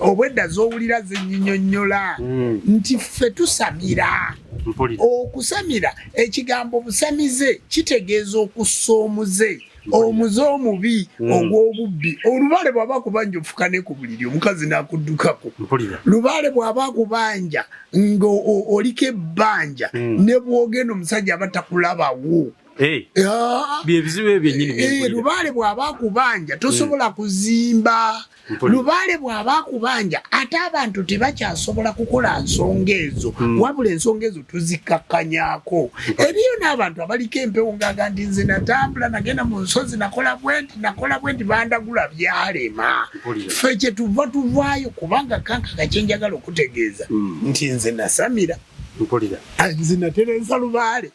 obwedda z'owulira zenyinyonnyola nti ffe tusamira. Mpulira. Okusamira, ekigambo busamize kitegeeza okussa omuze, omuze omubi ogw'obubbi. Olubaale bw'aba akubanja, ofuka ne ku buliri omukazi n'akuddukako. Mpulira. Lubaale bw'aba akubanja nga oliko ebbanja, ne bw'ogenda omusajja aba takulabawo. Eh, Ah, byebizibu ebyo byennyini byenkulira. Lubaale bw'aba akubanja tosobola kuzimba. Mpulira. Lubaale bw'aba akubanja, ate abantu tebakyasobola kukola nsonga ezo, wabula ensonga ezo tuzikakkanyaako. Eriyo n'abantu abaliko empewo ngaaga nti nze natambula, nagenda mu nsozi, nakola bwenti, nakola bwenti, bandagula byalema. Mpulira. Ffe kyetuva tuvaayo, kubanga Kankaka kyenjagala okutegeeza nti nze nasamira. Mpulira. Ah, nze natereeza lubaale.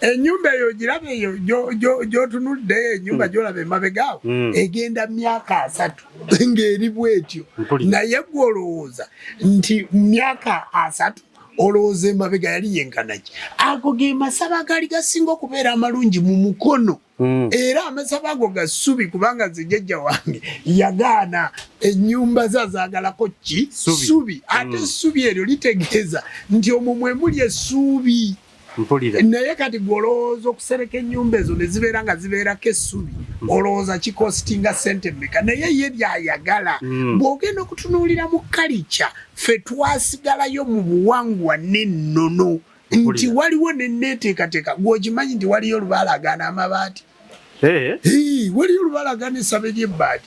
Ennyumba eyo ogiraba eyo gy'otunudde, ennyumba gy'olaba emabegaawo, egenda myaka 30 ng'eri bwetyo. Mpulira. Naye gwe olowooza nti myaka 30, olowooza emabega yali yenkanaki? Ago ge masaba agaali gasinga okubeera amalungi mu mukono. Era amasaba ago ga ssubi, kubanga nze jjajja wange yagaana ennyumba ze azaagalako ki? Ssubi. Ssubi. Ate essubi eryo litegeeza nti omwo mwe muli essuubi. Mpulira. Naye kati gwe olowooza okusereka ennyumba ezo ne zibeera nga zibeerako essubi, olowooza kikositinga sente mmeka? Naye ye byayagala. Bw'ogenda okutunuulira mu kalica, ffe twasigalayo mu buwangwa n'ennono nti Mpulira. waliwo neneeteekateeka. Gweokimanyi nti waliyo lubaale agaana amabaati? Waliyo lubaale agaana essabo ery'ebbaati,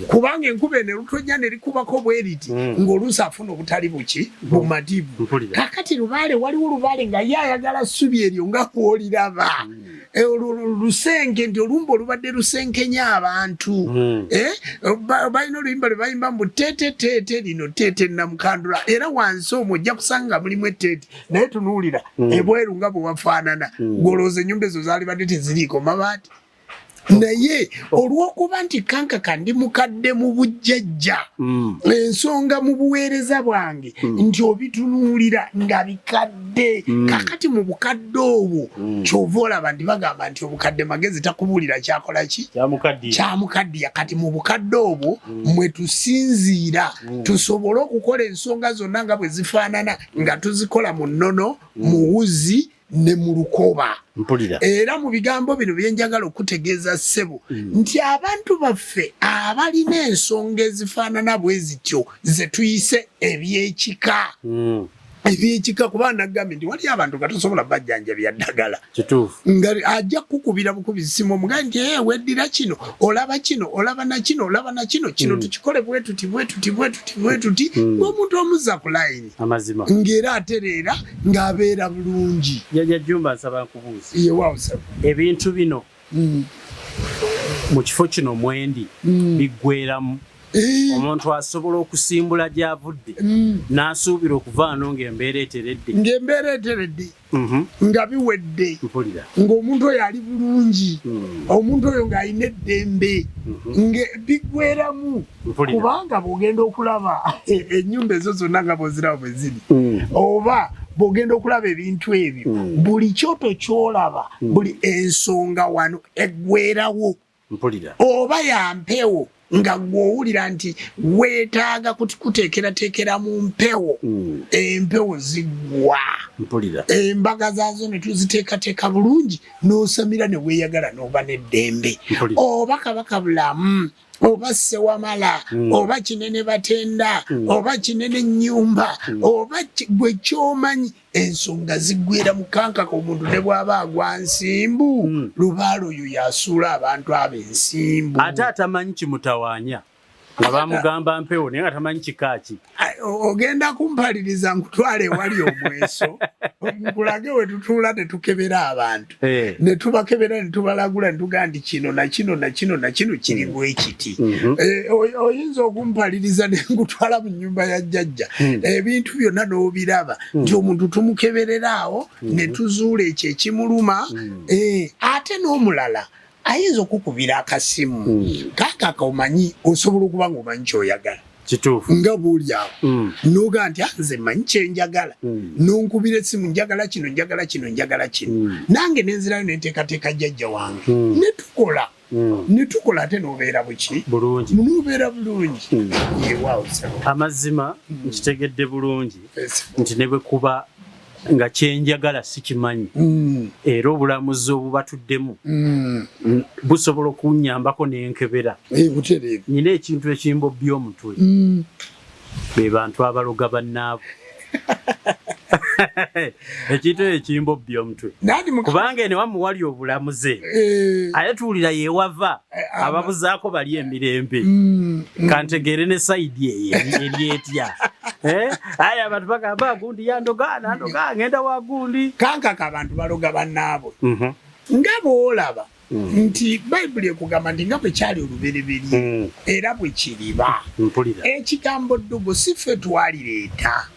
kubanga enkuba eno erutonya ne likubako bwe riti, ng'oluusi afuna obutali buki bumativu. Kakati lubaale, waliwo lubaale nga ye ayagala ssubi eryo nga kwoliraba, lusenke nti olumba olubadde lusenkenya abantu. Balina oluyimba lwe bayimba mbu teete teete lino teete namukandula, era wansi omwo ojja kusanga nga mulimu etteete, naye tunuulira ebweru nga bwe wafaanana, gw'olowooza ennyumba ezo zaalibadde teziriiko mabaati. Naye olw'okuba nti kankaka ndi mukadde mu bujjajja, ensonga mu buweereza bwange nti obitunuulira nga bikadde. Kakati mu bukadde obwo kyova olaba nti bagamba nti obukadde magezi takubuulira kyakola ki kyamukaddiya. Kati mu bukadde obwo mwe tusinziira tusobole okukola ensonga zonna nga bwe zifaanana, nga tuzikola mu nnono, mu wuzi ne mu lukoba. Era mu bigambo bino byenjagala okutegeeza ssebo, nti abantu baffe abalina ensonga ezifaanana bwe zityo ze tuyise ebyekika, ebyekika, kuba nagambye nti waliyo abantu nga tosobola bajjanjabya ddagala, nga ajja kukubira bukubi simu omugambe nti weddira kino, olaba kino, olaba na kino, olaba na kino, kino tukikole bwe tuti bwe tuti bwe tuti bwe tuti, ng'omuntu omuzza ku layini ng'era atereera ng'abeera bulungi. Jjajja Jjumba, nsaba nkubuuze. Yewaawo ssebo. Ebintu bino mu kifo kino mwendi biggweramu? Omuntu asobola okusimbula gy'avudde n'asuubira okuva wano ng'embeera eteredde? Ng'embeera eteredde, nga biwedde, ng'omuntu oyo ali bulungi, omuntu oyo ng'alina eddembe, nga biggweramu. Kubanga bw'ogenda okulaba ennyumba ezo zonna nga bw'oziraba bwe ziri, oba bw'ogenda okulaba ebintu ebyo, buli kyoto ky'olaba, buli ensonga wano eggwerawo. Oba ya mpewo, nga gw'owulira nti weetaaga kuteekerateekera mu mpewo, empewo ziggwa, embaga zaazo ne tuziteekateeka bulungi, n'osamira ne weeyagala n'oba n'eddembe. Oba kabaka bulamu, oba ssewamala, oba kinene batenda, oba kinene nnyumba, oba gwe kyomanyi, ensonga ziggwera mu kankaka. Omuntu ne bw'aba agwa nsimbu, lubaale oyo yasuula abantu abo ensimbu. Ate atamanyi kimutawaanya, nga bamugamba mpewo naye nga tamanyi kika ki? Ogenda kumpaliriza nkutwala ewali omweso, nkulage we tutuula ne tukebera abantu, ne tubakebera ne tubalagula ne tugamba nti kino na kino na kino na kino kiri bwe kiti. Oyinza okumpaliriza ne nkutwala mu nnyumba ya jjajja, ebintu byonna n'obiraba nti omuntu tumukeberera awo ne tuzuula ekyo ekimuluma. Ate n'omulala ayinza okukubira akasimu, kaakaka omanyi osobola okuba nga omanyi kyoyagala. Nga bwoli awo noga nti, nze manyi kyenjagala, nonkubira esimu, njagala kino, njagala kino, njagala kino, nange nenzirayo nenteekateeka jjajja wange netukola, netukola, ate nobeera buki? Bulungi. Nobeera bulungi. Yewaawo. Amazima nkitegedde bulungi nti ne bwe kuba nga kyenjagala sikimanyi, era obulamuzi obubatuddemu busobola okunyambako nenkebera. Butereevu. Nyina ekintu ekimbobbya omutwe, be bantu abaloga bannaabwe. Ekintu ekyo kimbobbya omutwe, kubanga ene wamu wali obulamuze, ate tuwulira yewava ababuzaako bali emirembe. Kantegeere ne side eyo eri etya. Aye abantu bagamba gundi yandoga, nandoga, ngenda wa gundi. Kankaka abantu baloga bannaabwe, nga bw'olaba nti Bayibuli ekugamba nti nga bwe kyali olubereberye era bwe kiriba. Ekigambo ddogo si ffe twalireeta,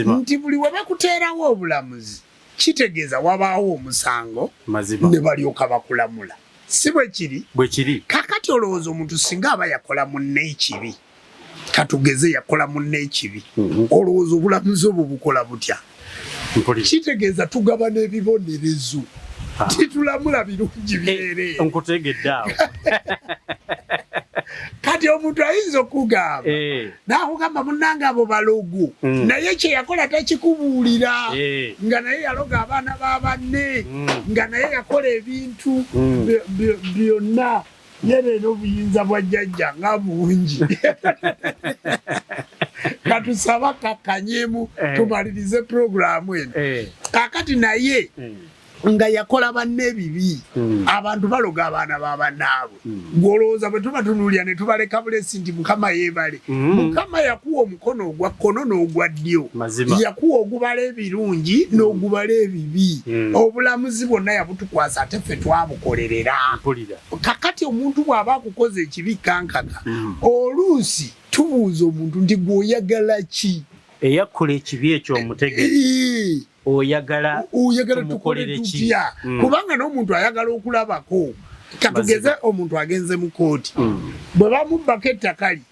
nti buli we bakuteerawo obulamuzi kitegeeza wabaawo omusango ne balyoka bakulamula. Si bwe kiri? Bwe kiri. Kakati olowooza omuntu singa aba yakola munne ekibi, katugeze yakola munne ekibi, olowooza obulamuzi obwo bukola butya? Kitegeeza tugabana ebibonerezo, titulamula birungi byere. Nkutegedde awo. Kati omuntu ayinza okugamba, nakugamba munnange abo balogo, naye kyeyakola takikubuulira, nga naye yaloga abaana ba banne, nga naye yakola ebintu byonna. Ye leero obuyinza bwa jjajja nga bungi. Katusaba kakkanyemu, tumalirize puroguramu eno. Kakati naye Nga yakola banne ebibi. Abantu baloga abaana ba bannaabwe. Gw'olowooza bwe tuba tunuulira ne tubaleka bulesi nti Mukama yeebale. Mukama yakuwa omukono ogwa kkono n'ogwa ddyo. Mazima. Yakuwa ogubala ebirungi n'ogubala ebibi. Obulamuzi bwonna yabutukwasa ate ffe twabukolerera. Mpulira. Kakati omuntu bw'aba akukoze ekibi kankaka, oluusi tubuuza omuntu nti gwe oyagala ki? Eyakola ekibi ekyo omutegere. Oyagala oyagala tukole tutya? Kubanga n'omuntu ayagala okulabako. Katugeze omuntu agenze mu kooti, bwe bamubbako ettaka lye,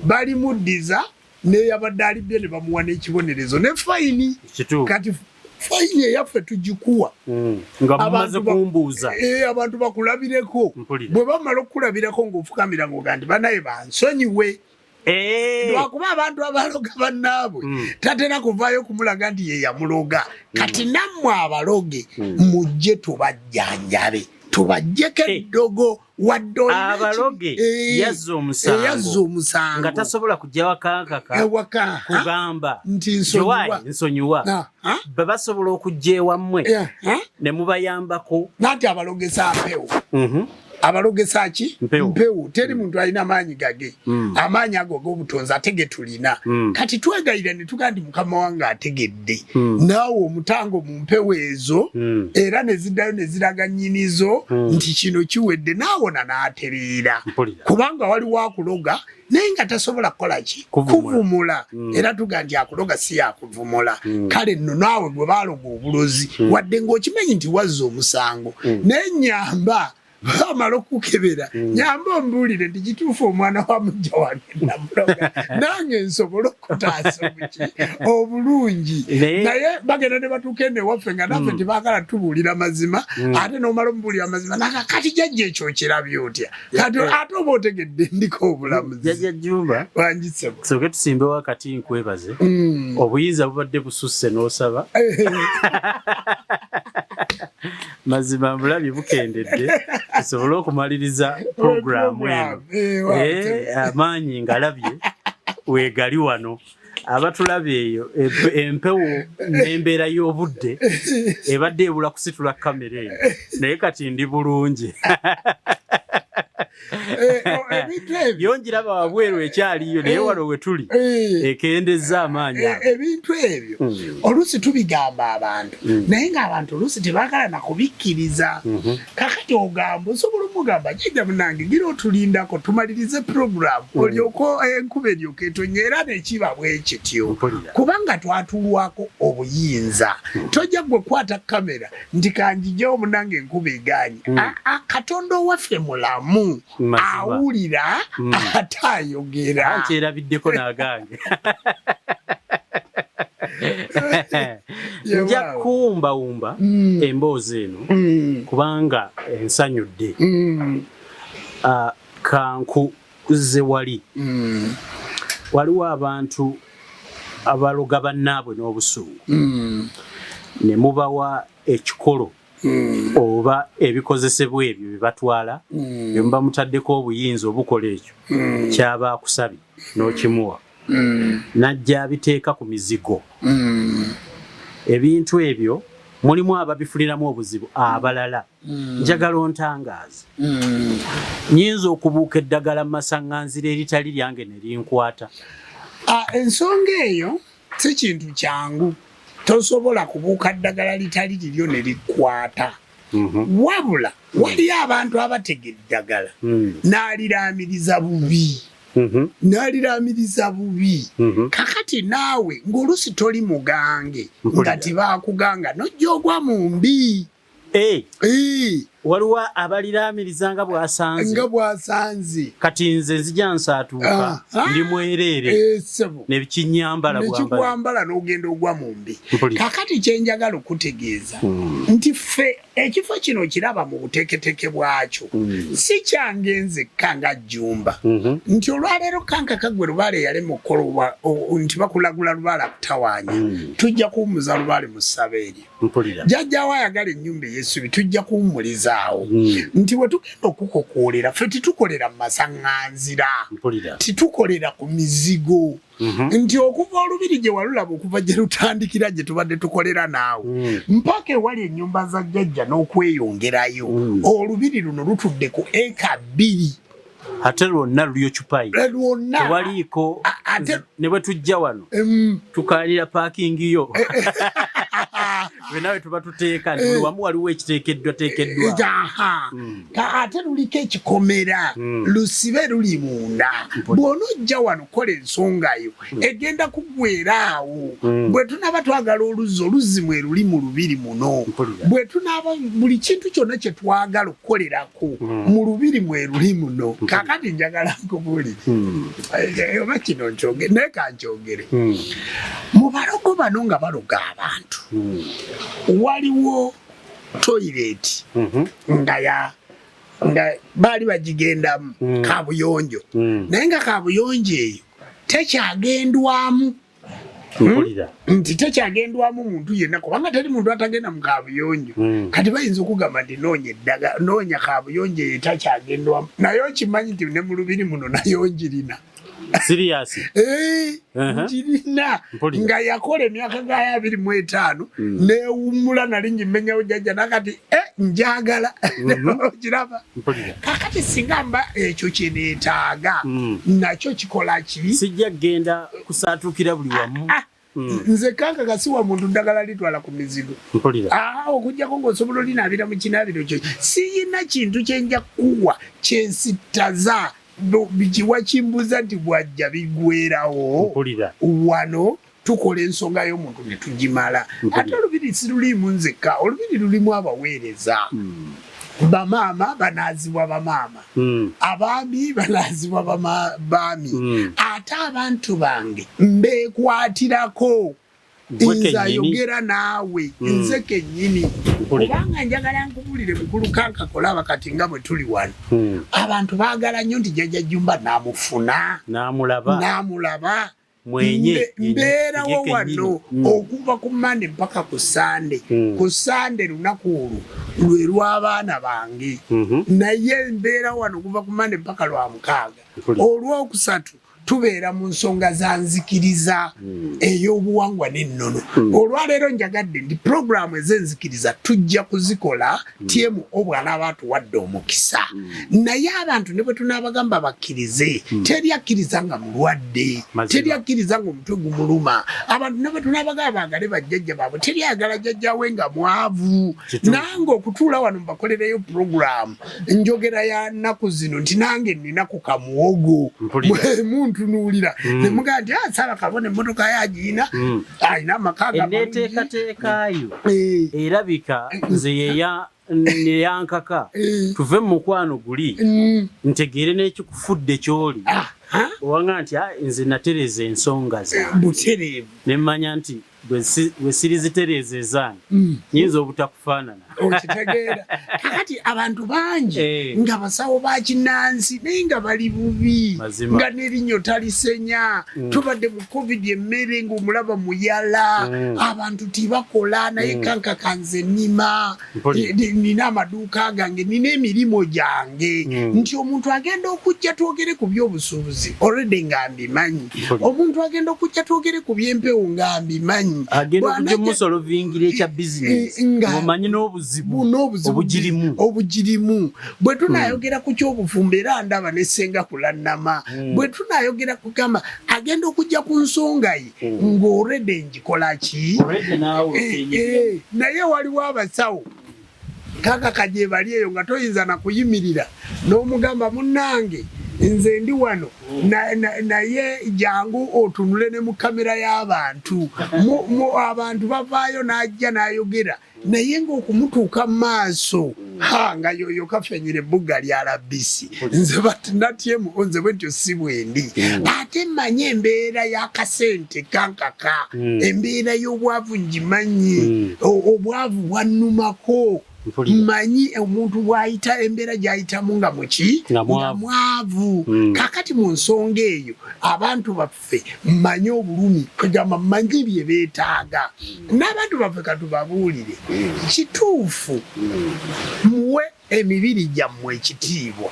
balimuddiza neyabadde alibbye ne bamuwa n'ekibonerezo ne fayini. Kati fayini eyaffe tugikuwa nga mumaze kumbuuza. Abantu bakulabireko. Bwe bamala okukulabirako ng'ofukamira ng'oga nti banaye bansonyiwe. Lwakuba abantu abaloga bannaabwe tatera kuvaayo kumulaga nti ye yamuloga. Kati nammwe abaloge mujje tubajjanjabe, tubajjeko eddogo. Wadde olina Abaloge yazza omusango. Yazza omusango. Nga tasobola kujja wakankaka Ewaka, kugamba nti nsonyiwa. Jowayi, nsonyiwa. Bwe basobola okujja ewammwe ne mubayambako. Nanti abalogesa mpewo. Abalogesa ki? Mpewo. Mpewo. Teri muntu alina maanyi gage. Amaanyi ago ag'obutonzi ate ge tulina. Kati twegayira ne tugamba nti Mukama wange ategedde. Naawe omutango mu mpewo ezo, era ne ziddayo ne ziraga nnyinizo nti kino kiwedde, naawona n'atereera. Kubanga waliwo akuloga naye nga tasobola kukola ki? Kuvumula. Kuvumula. Era tuga nti akuloga si yakuvumula. Kale nno naawe gwe baaloga obulozi, wadde ng'okimanyi nti wazza omusango, naye nyamba bamala okukebera, nyamba ombuulire nti kituufu omwana wa mujja wange namuloga, nange nsobole okutaasa obuki obulungi. Naye bagenda ne batuuka eno ewaffe nga naffe tebaagala tubuulira mazima, ate n'omala omubuulira amazima naga kati jjajja ekyo okirabye otya? Kati ate oba otegedde ndiko obulamuzi. Jjajja Jjumba, Wangisebo. Tusooke tusimbewo akati nkwebaze. Obuyinza bubadde bususse n'osaba. Mazima mbulabye bukendedde tusobole okumaliriza puroguraamu eno. Amaanyi ngalabye weegali wano. Abatulaba eyo empewo n'embeera y'obudde ebadde ebula kusitula kamera eno, naye kati ndi bulungi. Ebintu ebyo. Byongiraba wabweru ekyaliyo, naye wano we tuli ekendezza amaanyi ago. Ebintu ebyo oluusi tubigamba abantu, naye ng'abantu oluusi tebaagala na kubikkiriza. Kakati ogamba, osobola omugamba jjajja munange gira otulindako tumalirize puroguramu, olyoke enkuba eryoke etonye, era nekiba bwe kityo. Kubanga twatulwako obuyinza. Tojja gwe kwata kamera nti kanjijewo munange enkuba egaanye. Katonda owaffe mulamu, awulira ate ayogera. Nkyerabiddeko n'agange. Nja kuwumbawumba emboozi eno kubanga ensanyudde. Kankuze wali. Waliwo abantu abaloga bannaabwe n'obusungu. Ne mubawa ekikolo oba ebikozesebwa ebyo bye batwala, bye muba mutaddeko obuyinza obukola ekyo kyaba akusabye n'okimuwa. N'ajja abiteeka ku mizigo. Ebintu ebyo mulimu ababifuniramu obuzibu abalala. Njagala ontangaaze. Nnyinza okubuuka eddagala mu masaŋŋanzira eritali lyange ne linkwata? Ensonga eyo si kintu kyangu. Tosobola kubuuka ddagala litali liryo ne likwata. Wabula waliyo abantu abatega eddagala n'aliraamiriza bubi. N'aliraamiriza bubi. Kakati naawe ng'oluusi toli mugange, nga tebaakuganga n'ojja ogwa mu mbi. Waliwo abaliraamiriza nga bw'asanze. Nga bw'asanze. Kati nze nzija nsaatuuka, ndi mwereere. Ssebo. Ne kinyambala Ne bwambala. kikwambala n'ogenda ogwa mu mbi. Mpulira. Kakati kye njagala okutegeeza nti ffe ekifo kino kiraba mu buteeketeke bwakyo. Si kyange nzekka nga Jjumba. Nti olwaleero Kankaka gwe Lubaale yalema okukola nti bakulagula Lubaale akutawaanya. Tujja kuwummuza Lubaale mu ssabo eryo. Mpulira. Jjajjaawo ayagala ennyumba ey'essubi tujja kuwummulizaawo. Nti bwe tugenda okukukoolera ffe titukolera mu masaŋŋanzira. Mpulira. Titukolera ku mizigo. Nti okuva olubiri gye walulaba, okuva gye lutandikira, gye tubadde tukolera naawe, mpaka ewali ennyumba za jjajja n'okweyongerayo, olubiri luno lutudde ku eka 2. Ate lwonna luli occupied? Lwonna. Tewaliiko? Ate Ne bwe tujja wano, tukaanira parking yo, nawe tuba tuteeka nti buli wamu waliwo ekiteekeddwa teekeddwa. Aha. Ate luliko ekikomera lusibe luli munda. Bw'onojja wano kola ensonga yo, egenda kuggwera awo. Bwe tunaaba twagala oluzzi, oluzzi mwe luli mu lubiri muno. Bwe tunaaba buli kintu kyonna kye twagala okukolerako mu lubiri, mwe luli muno. Kaakati njagala nkubuulire, oba kino nkyogere, naye kankyogere. Mu balogo bano nga baloga abantu, waliwo toilet nga ya nga baali bagigendamu, kabuyonjo, naye nga kabuyonjo eyo tekyagendwamu. Nti tekyagendwamu muntu yenna, kubanga teri muntu atagenda mu kabuyonjo. Kati bayinza okugamba nti noonya eddaga, noonya kabuyonjo eyo etakyagendwamu, naye okimanyi nti ne mu lubiri muno nayo njirina? Serious? Eh, njirina. Nga yakola emyaka gayo 25 newummula, nali ngimenyawo jjajja, nakati njagala okiraba. Kakati singa mba ekyo kyeneetaaga, nakyo kikola ki? Sijja kugenda kusaatuukira buli wamu. Ah, nze kankaka siwa muntu ddagala litwala ku mizigo. Okuggyako ng'osobola olinaabira mu kinaabiro kyo. Siyina kintu kyenja kuwa kyensittaza kiwa kimbuza nti bwajja bigwerawo. Wano tukola ensonga y'omuntu ne tugimala. Ate olubiri siruliimu nzekka, olubiri lulimu abaweereza. Bamaama banaazibwa bamaama, abaami banaazibwa baami. Ate abantu bange mbeekwatirako. Gwe Nze kennyini. ayogera naawe, nze kennyini. Kubanga njagala nkubulire, mukulu Kankakolaba, kati nga bwe tuli wano, abantu baagala nnyo nti Jjajja Jumba naamufuna, n'amulaba, n'amulaba. Mwenye. Mbeerawo ye kennyini. wano okuva ku Mande mpaka ku Sande. Ku Sande lunaku olwo lwe lw'abaana bange, naye mbeera wano okuva ku Mande mpaka lwa mukaaga. Olwokusatu tubeera mu nsonga za nzikiriza ey'obuwangwa n'ennono. Olwaleero njagadde nti puroguramu ez'enzikiriza tujja kuzikola TMO bw'anaaba atuwadde omukisa. Naye abantu ne bwe tunaabagamba bakkirize, teri akkiriza nga mulwadde, teri akkiriza nga omutwe gumuluma. Abantu ne bwe tunaabagamba baagale bajjajja baabwe, teri ayagala jjajjawe nga mwavu. Nange okutuula wano mbakolereyo puroguramu, njogera ya nnaku zino nti nange nina ku kamuwogo. Muntunuulira ne mugamba nti, "Ah, Saaba kabona emmotoka yagiina, alina amaka ga malungi." Enneeteekateekayo erabika nze yeya neyankaka tuve mu mukwano guli, ntegeere n'ekikufudde ky'oli. Owanga nti, "Ah, nze natereeza ensonga zange." Butereevu. Ne mmanya nti bwe sirizitereeza ezange, nyinza obutakufaanana. Okitegeera? Kakati abantu bangi nga basawo ba kinansi, naye nga bali bubi, nga n'erinnyo talisenya. Tubadde mu COVID, emmere ng'omulaba muyala, abantu tibakola. Naye kankaka nze nima, nina amaduuka gange, nina emirimu gyange, nti omuntu agenda okujja twogere ku byobusuubuzi, already nga mbimanyi. Omuntu agenda okujja twogere ku byempewo, nga mbimanyi. Agenda okujja Bw'anajja- musolovingira ekya bizinesi, omanyi n'obuzibu n'obuzibu obugirimu. Obugirimu. Bwe tunayogera ku kyobufumbo, era ndaba ne ssenga kulannama. Bwe tunayogera kugamba agenda okujja ku nsonga ye, ng'already ngikola ki? Already naawe Naye waliwo abasawo kakaka gye bali eyo nga toyinza na kuyimirira n'omugamba, "Munnange, nze ndi wano, naye jangu otunule ne mu kamera y'abantu." Abantu bavaayo n'ajja n'ayogera, naye ng'okumutuuka mu maaso, ha, nga yoyo kafenyera ebbuga lya labisi. Nze natyemu, nze bwe ntyo si bwendi. Ate manye embeera y'akasente kankaka, embeera y'obwavu ngimanyi. Obwavu bwannumako. Mmanyi omuntu bw'ayita, embeera gy'ayitamu nga muki, Nga nga mwavu. mwavu. Kakati mu nsonga eyo, abantu baffe mmanyi obulumi, kwegamba mmanyi bye beetaaga. N'abantu baffe katubabuulire kituufu, muwe emibiri gyammwe ekitiibwa.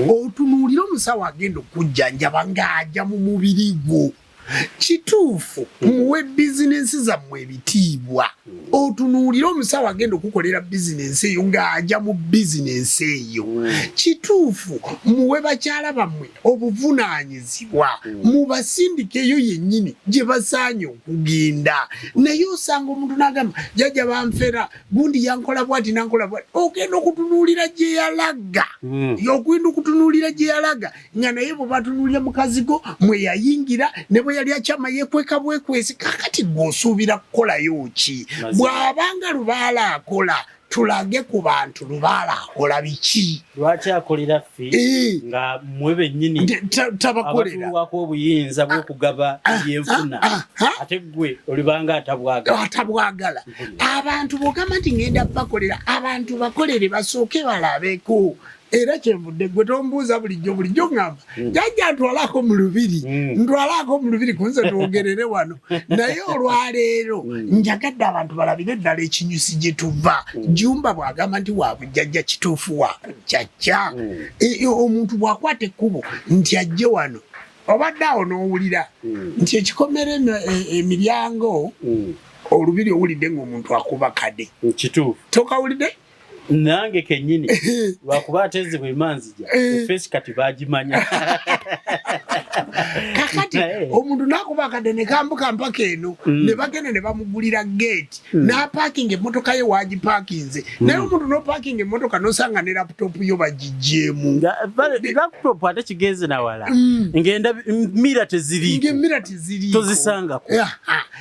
Otunuulire omusawo agenda okujjanjaba ng'ajja mu mubiri gwo. Kituufu, muwe bizinensi zammwe ebitiibwa. Otunuulire omusawo agenda okukolera bizinensi eyo ng'ajja mu bizinensi eyo. Kituufu, muwe bakyala bammwe obuvunaanyizibwa, mubasindikeyo yennyini gye basaanye okugenda. Naye osanga omuntu n'agamba, jjajja banfera, gundi yankola bwati nankola bwati. Ogenda okutunuulira gye yalaga, ogenda okutunuulira gye yalaga nga naye bwe batunuulira mukazigo mwe yayingira ne bwe yali akyama yeekweka bwekwesi. Kakati gwe osuubira kukolayo ki? Bw'abanga lubaala akola, tulage ku bantu lubaala akola biki. Lwaki akolera ffe nga mmwe bennyini tabakolera? Abatuwako obuyinza bw'okugaba ebyenfuna, ate ggwe olibanga atabwagala. Atabwagala. Abantu bw'ogamba nti ngenda bakolera, abantu bakolere basooke balabeko. Era kyenvudde gwe tombuuza bulijjo bulijjo ŋŋamba, jjajja ntwalako mu lubiri, ntwalako mu lubiri kunze twogerere wano. Naye olwaleero njagadde abantu balabire ddala ekinyusi gye tuva. Jumba bw'agamba nti wa bujjajja, kituufu wa bujjajja. Omuntu bw'akwata ekkubo nti ajje wano, obadde awo n'owulira nti ekikomera emiryango olubiri, owulidde ng'omuntu akuba kade. Kituufu. Tokawulidde? Nange kennyini, lwakuba ate nze bwe manzija efeesi kati bagimanya. Kakati omuntu nakuba akadde ne kambuka mpaka eno, ne bagenda ne bamugulira gate, n'apaakinga emmotoka ye wagipaakinze. Naye omuntu n'opaakinga emmotoka n'osanga ne laptop yo bagiggyemu. Laptop ate kigenze nawala, ngenda mira teziriiko. Ng'emmira teziriiko. Tozisangako.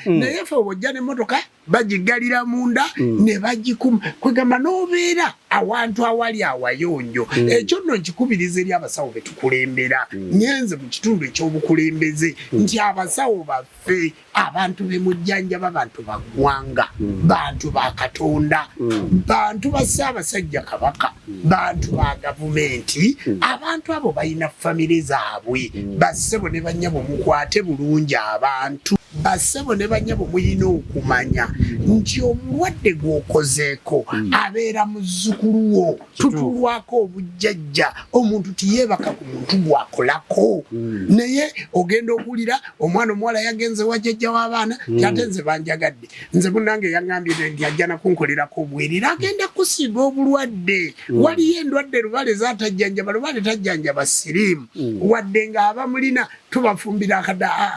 Naye ffe bw'ojja n'emmotoka bagiggalira munda ne bagikuma, kwegamba n'obeera awantu awali awayonjo. Ekyo nno nkikubiriza eri abasawo be tukulembera. Ngenze mu kitundu ekyobukulembeze nti abasawo baffe, abantu be mujjanjaba bantu ba ggwanga, bantu ba Katonda, bantu ba Ssaabasajja Kabaka, bantu ba gavumenti. Abantu abo balina famire zaabwe. Bassebo ne bannyabo, mukwate bulungi abantu. Bassebo ne bannyabo, muyina okumanya nti omulwadde gw'okozeeko abeera muzzukulu wo, tutulwako obujjajja. Omuntu tiyeebaka ku muntu gwakolako. Naye ogenda okuwulira omwana omuwala yagenze wa jjajja w'abaana, ate nze banjagadde, nze munnange yaŋŋambye nti ajja nakunkolerako obwerere, agenda kusiiga obulwadde. Waliyo endwadde lubale zatajjanjaba. Lubale tajjanjaba siriimu, wadde ng'abamulina tubafumbira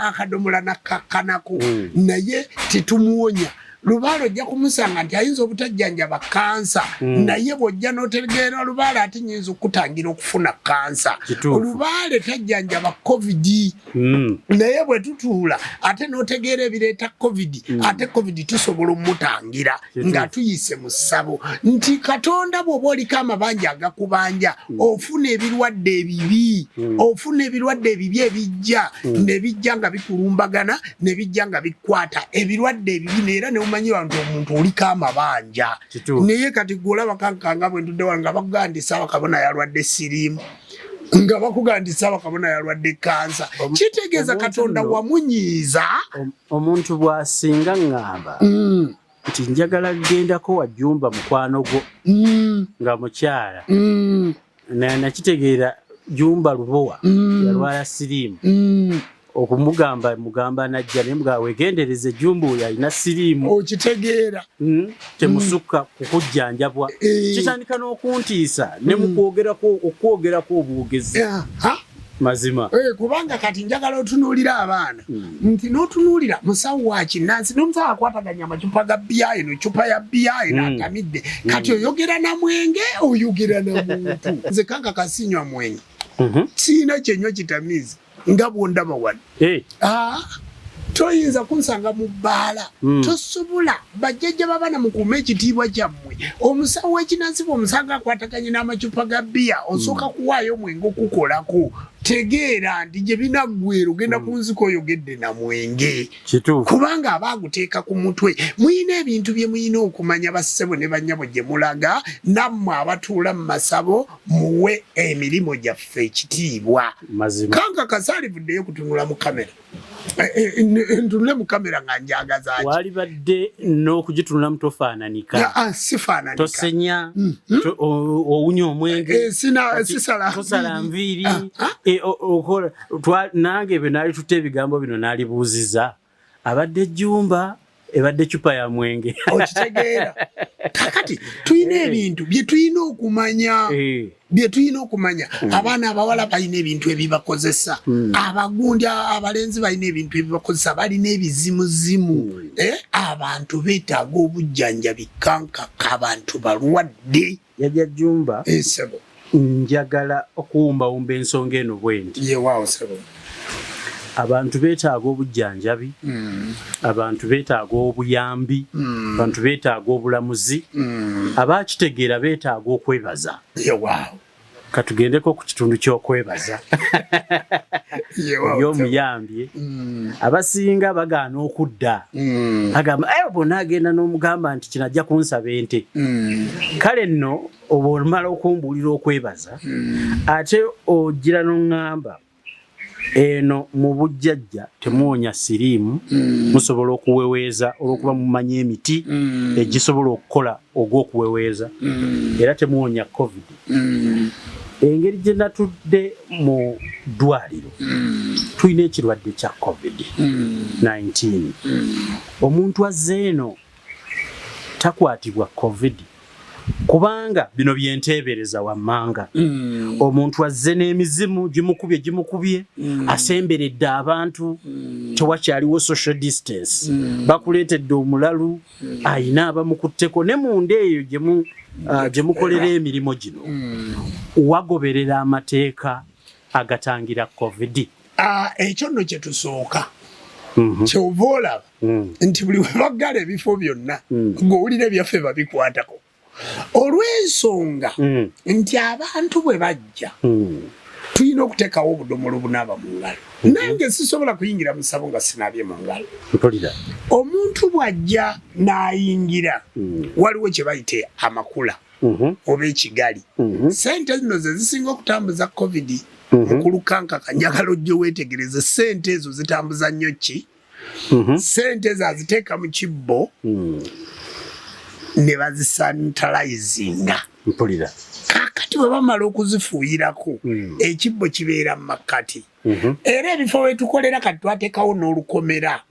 akadomola nakakkanako, naye tetumuwonya. Lubaale ojja kumusanga nti ayinza obutajjanjaba kansa, naye bw'ojja n'otegeera lubaale, ate nyinza okutangira okufuna kansa. Lubaale tajjanjaba COVID, naye bwe tutuula ate n'otegeera ebireeta COVID, ate COVID tusobola omutangira nga tuyise mu ssabo nti Katonda bw'oba oliko amabanja agakubanja, ofuna ebirwadde ebibi, ofuna ebirwadde ebibi ebijja ne bijja nga bikulumbagana, ne bijja nga bikwata ebirwadde ebibi, neera neomanyiwa nti omuntu oliko amabanja. Naye kati gwe olaba kankanga bwe ntudde wano nga bakugamba nti Ssaabakabona yalwadde siriimu, nga bakugamba nti Ssaabakabona yalwadde kansa, kitegeeza Katonda wamunyiiza. Omuntu bw'asinga ŋŋamba nti njagala kugendako wajjumba mukwano gwo nga mukyala, nakitegeera Jumba Lubowa yalwala siriimu. Okumugamba mugamba najja, naye mugamba wegendereze, Jumba oyo alina siriimu. Okitegeera. Temusukka kukujjanjabwa. Kitandika n'okuntiisa ne mukwogerako, okwogerako obwogezi mazima. Kubanga kati njagala otunuulira abaana nti n'otunuulira musawo wa kinnansi n'omusawo akwataganya amacupa ga bbiya, eno cupa ya bbiya, eno atamidde. Kati oyogera na mwenge, oyogera na muntu. Nze kanka kasinywa mwenge, siina kyenywa kitamiizi nga bwondaba wano. Toyinza kunsanga mu bbaala. Tosobola. Bajjajja babaana, mukuume ekitiibwa kyammwe. Omusawo w'ekinansi bw'omusanga akwataganye n'amacupa ga bbiya, osooka kuwaayo mwenge okukolako. Tegeera nti gye binaggwera ogenda ku nziko oyogedde na mwenge, kubanga aba aguteeka ku mutwe. Muyina ebintu bye muyina okumanya, bassebo ne bannyabo, gye mulaga. Nammwe abatuula mu masabo, muwe emirimu gyaffe ekitiibwa. Kanka kasaalivuddeyo kutunula mu kamera. Eh, eh, ntunule mu kamera nga njagaza ki? Walibadde n'okugitunulamu tofaananika. Ah, sifaananika. Tosenya, owunya omwenge. Eh, sisala. Tosala nviiri. Ah, ah. Okola nange ebyo naalitutte ebigambo bino naalibuuziza abadde ejjumba ebadde cupa ya mwenge. Okitegeera? Kakati tulina ebintu bye tulina okumanya, bye tulina okumanya. Abaana abawala balina ebintu ebibakozesa, abagundi abalenzi balina ebintu ebibakozesa, balina ebizimuzimu. Abantu beetaaga obujjanjabi kankaka, abantu balwadde. Jjajja Jjumba, Sebo. Njagala okuwumbawumba ensonga eno bwe nti. Yewaawo, sebo. Abantu beetaaga obujjanjabi, abantu beetaaga obuyambi, abantu beetaaga obulamuzi, abakitegeera beetaaga okwebaza. Katugendeko ku kitundu ky'okwebaza. Yewaawo. Oli omuyambye, abasinga bagaana okudda, agamba, "Eh, bwonna agenda n'omugamba nti kino ajja kunsaba ente." Kale nno oba olumala okumbuulira okwebaza, ate ogira n'oŋŋamba eno mu bujjajja temuwonya siriimu, musobola okuweweeza olw'okuba mumanyi emiti egisobola okukola ogw'okuweweeza, era temuwonya COVID. Engeri gye natudde mu ddwaliro, tulina ekirwadde kya COVID-19. Omuntu azze eno takwatibwa COVID? Kubanga bino byenteebereza wammanga, omuntu azze n'emizimu gimukubye gimukubye, asemberedde abantu, tewakyaliwo social distance, bakuleetedde omulalu ayina abamukutteko ne munda eyo gye mukolera emirimu gino, wagoberera amateeka agatangira COVID? Ah, ekyo nno kye tusooka. Kyova olaba nti buli we baggala ebifo byonna, ng'owulira ebyaffe babikwatako, olw'ensonga nti abantu bwe bajja, tulina okuteekawo obudomolo bunaaba mu ngalo. Nange sisobola kuyingira mu ssabo nga sinaabye mu ngalo. Omuntu bw'ajja n'ayingira, waliwo kye bayita amakula oba ekigali. Sente zino ze zisinga okutambuza COVID. Mukulu Kankaka, njagala ojje weetegereze, sente ezo zitambuza nnyo ki? Sente ezo aziteeka mu kibbo ne bazisanitalizinga. Kakati bwe bamala okuzifuuyirako, ekibbo kibeera mu makkati. Era ebifo wetukolera kati twateekawo n'olukomera,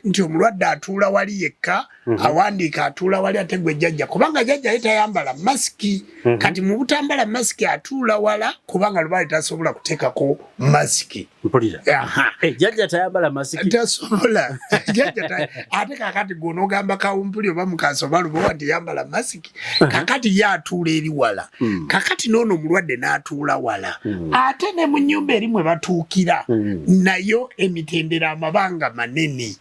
nti omulwadde atuula wali yekka, awandiika atuula wali, ate gwe jjajja, kubanga jjajja ye tayambala masiki. Kati mu butambala masiki atuula wala, kubanga lubaale tasobola kuteekako masiki. Mpulira. Aha. Eh, jjajja tayambala masiki? Tasobola. Jjajja ate kakati gwonoogamba kawumpuli oba mukasa oba lubowa nti yambala masiki, kakati ye atuula eri wala. Kakati noono omulwadde n'atuula wala, ate ne mu nnyumba eri mwe batuukira, nayo emitendera amabanga manene.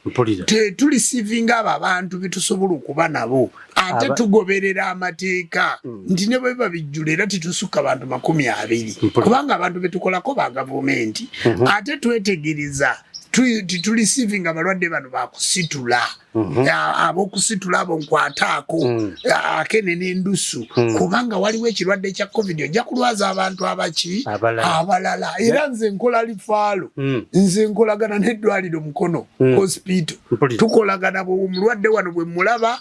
Tulisivinga abo abantu betusobola okuba nabo, ate tugoberera amateeka nti ne bwe biba bijjula era tetusukka bantu 20, kubanga abantu betukolako ba gavumenti. Ate twetegereza tulisivinga abalwadde bano bakusitula, ab'okusitula abo nkwataako akene n'endusu, kubanga waliwo ekirwadde kya COVID, ojja kulwaza abantu abaki? Abalala. Abalala. Era nze nkola referral. Nze nkolagana n'eddwaliro Mukono Hospital. Tukolagana. Bwe omulwadde wano bwe mulaba,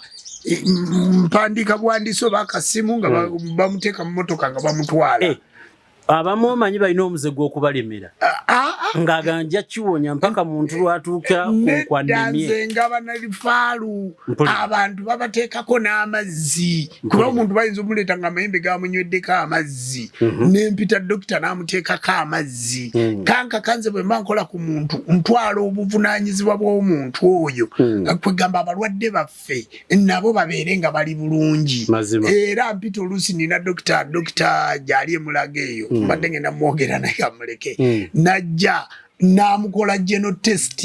mpandiika buwandiisi oba akasimu nga bamuteeka mu motoka nga bamutwala. Eh, abamu omanyi balina omuze gw'okubalemera, Ah, ah, ng'aganja kiwonya mpaka muntu lwatuuka ku nedda. kwannemye. Nze ngaba na referral. Abantu babateekako n'amazzi, kuba omuntu bayinza omuleeta nga amayembe gamunyweddeko amazzi, nempita dokita n'amuteekako amazzi. Kankaka nze bwe mba nkola ku muntu, ntwala obuvunaanyizibwa bw'omuntu oyo, kwegamba abalwadde baffe nabo babeere nga bali bulungi. Era mpita oluusi nina dokita, dokita gyali emulaga eyo, mbadde ngenda mwogera naye kamuleke, najja n'amukola general test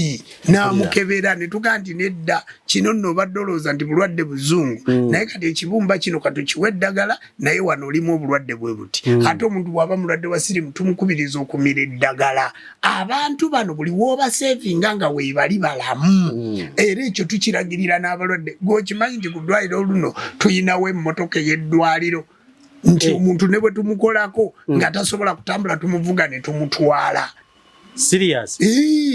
n'amukebera, ne tugaa nti nedda, kino nno obadde olowooza nti bulwadde buzungu, naye kati ekibumba kino katukiwa eddagala, naye wano olimu obulwadde bwe buti. Ate omuntu bw'aba mulwadde wa sirimu, tumukubiriza okumira eddagala. Abantu bano buli woobaseevinga nga weebali balamu, era ekyo tukiragirira n'abalwadde. Gweokimanyi nti ku ddwaliro luno tuyinawo emmotoka ey'eddwaliro, nti omuntu ne bwe tumukolako nga tasobola kutambula, tumuvuga ne tumutwala. Serious?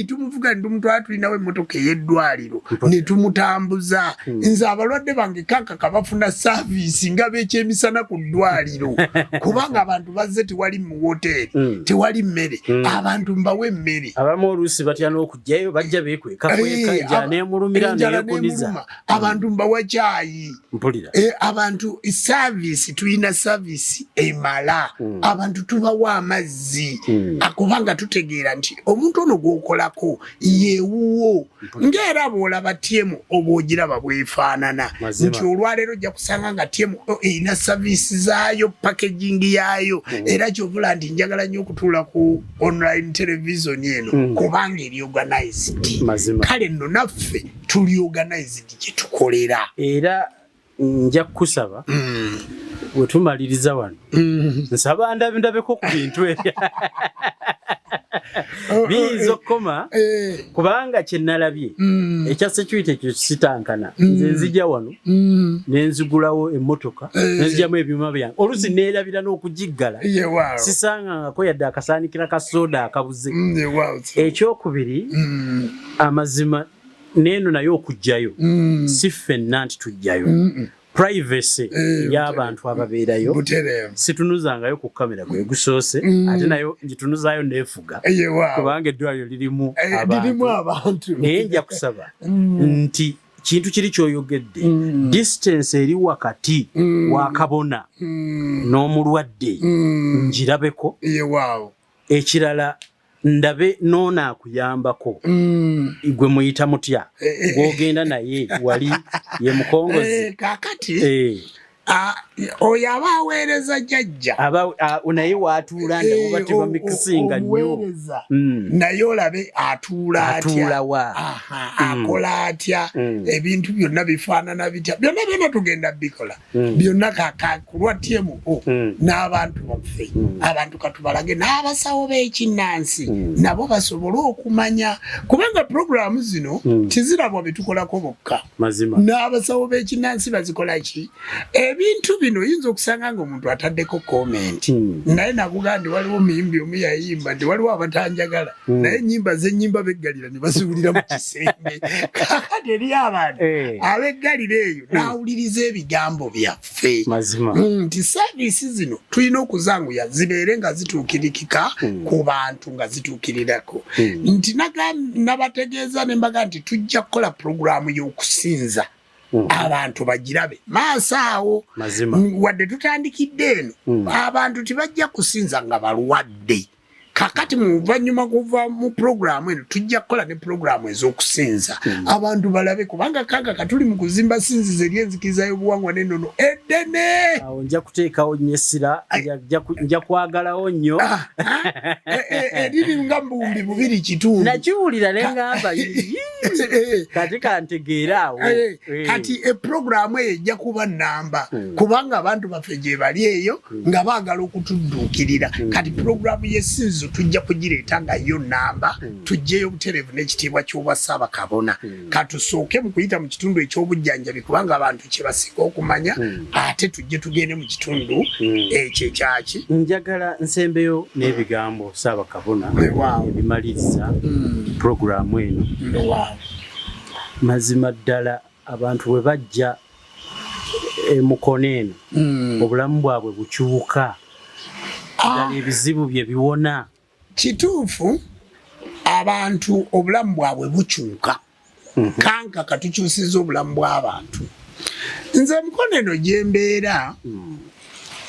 Tumuvuga netumutwala, tulinawo emmotoka ey'eddwaliro netumutambuza. Nze abalwadde bange kankaka bafuna service nga bekyemisana ku ddwaliro, kubanga abantu bazze, tewali mu woteeri, tewali mmere, abantu mbawe emmere. Abamu oluusi batya n'okujjayo, bajja beekwekakweka, enjala n'emulumira enjala neekuniza. N'emuluma. Abantu mbawa kyayi. Mpulira. Abantu service, tulina service emala. Abantu tubawa amazzi, kubanga tutegeera nti omuntu ono gwokolako yewuwo, ngaera bwolaba TMO oba ogiraba bwefaanana. Nti olwaleero ojja kusanga nga TMO erina service zaayo, packaging yaayo. Era kyovula nti njagala nnyo okutuula ku online television eno, kubanga eri organized. Kale nno naffe tuli organized gye tukolera. Era nja kukusaba, bwe tumaliriza wano, nsaba ndabeko ku bintu ebyo biyinza okukoma, kubanga kye nalabye ekya security ekyo kisitankana. Nze nzija wano nenzigulawo emmotoka, nenzigyamu ebyuma byange, oluusi neerabira n'okugiggala, sisangangako yadde akasaanikira ka soda akabuze. Ekyokubiri, amazima neeno naye okugjayo, si ffenna nti tujjayo, privacy y'abantu ababeerayo. Situnuzangayo ku kamera gwe gusoose, ate nayo ngitunuzaayo neefuga, kubanga eddwaliro lirimu lirimu abantu. Abantu. Naye nja kusaba nti kintu kiri kyoyogedde, distance eri wakati wa kabona n'omulwadde, ngirabeko. Ekirala, ndabe n'ono akuyambako, gwe muyita mutya, gw'ogenda naye wali ye mukongozi? Kakati oyo aba aweereza jjajja. Aba naye waatuula, ndabo tebamikisinga nnyo. Omuweereza naye olabe atuula atya. Atuula wa? Aha, akola atya? Ebintu byonna bifaanana bitya? Byonna byonna tugenda bikola byonna kaka ku lwa TMO n'abantu baffe. Abantu katubalage n'abasawo b'ekinnansi nabo basobole okumanya, kubanga puroguramu zino tizirabwa betukolako bokka. N'abasawo b'ekinnansi bazikola ki? Ebintu bino oyinza okusanga nga omuntu ataddeko comment, naye nakugaa nti waliwo omuyimbi omu yayimba nti waliwo abatanjagala, naye enyimba zenyimba beggalira ne baziwulira mu kisenge. Kakati eri abantu abeggalira eyo n'awuliriza ebigambo byaffe, nti service zino tulina okuzanguya zibeere nga zituukirikika ku bantu, nga zituukirirako. Nti nabategeeza ne mbaga nti tujja kukola puroguramu y'okusinza, abantu bagirabe maaso awo. Wadde tutandikidde eno, abantu tebajja kusinza nga balwadde. Kakati mu luvannyuma kuva mu puroguramu eno, tujja kukola ne puroguramu ez'okusinza, abantu balabe, kubanga kanga katuli mu kuzimba sinzizo ery'enzikiriza y'obuwangwa n'ennono eddene. Awo nja kuteekawo nnyo essira, nja kwagalawo nnyo. Ah, ah, eriri nga mu 2005. Nakiwulira ne ŋŋamba, "Yii, kati kantegeere awo." Kati epuroguramu eyo ejja kuba namba, kubanga abantu baffe gye bali eyo nga baagala okutudduukirira. Kati puroguramu y'essinzizo tujja kugireeta nga yo namba, tuggyeyo obutereevu n'ekitiibwa ky'obwa Ssaabakabona. Katusooke mu kuyita mu kitundu eky'obujjanjabi, kubanga abantu kye basinga okumanya, ate tujje tugende mu kitundu ekyo ekyaki. Njagala nsembeyo n'ebigambo, Ssaabakabona, ebimaliriza puroguramu eno. Mazima ddala, abantu bwe bajja emukono eno, obulamu bwabwe bukyuka ddala, ebizibu bye biwona? Kituufu, abantu obulamu bwabwe bukyuka. Kanka katukyusiza obulamu bw'abantu. Nze mukono eno gyembeera,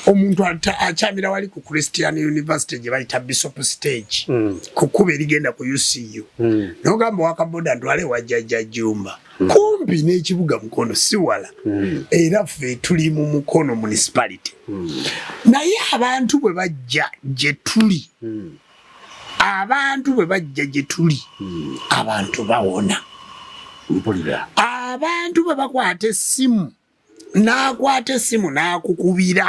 omuntu akyamira wali ku Christian University gye bayita Bishop Stage, ku kkubo erigenda ku UCU, nogamba owakaboda, "Ntwale wa Jjajja Jumba," kumpi n'ekibuga Mukono, si wala. Era ffe tuli mu Mukono Municipality. Naye abantu bwe bajja gye tuli, abantu bwe bajja gye tuli, abantu bawona. Abantu bwe bakwata essimu, n'akwata essimu n'akukubira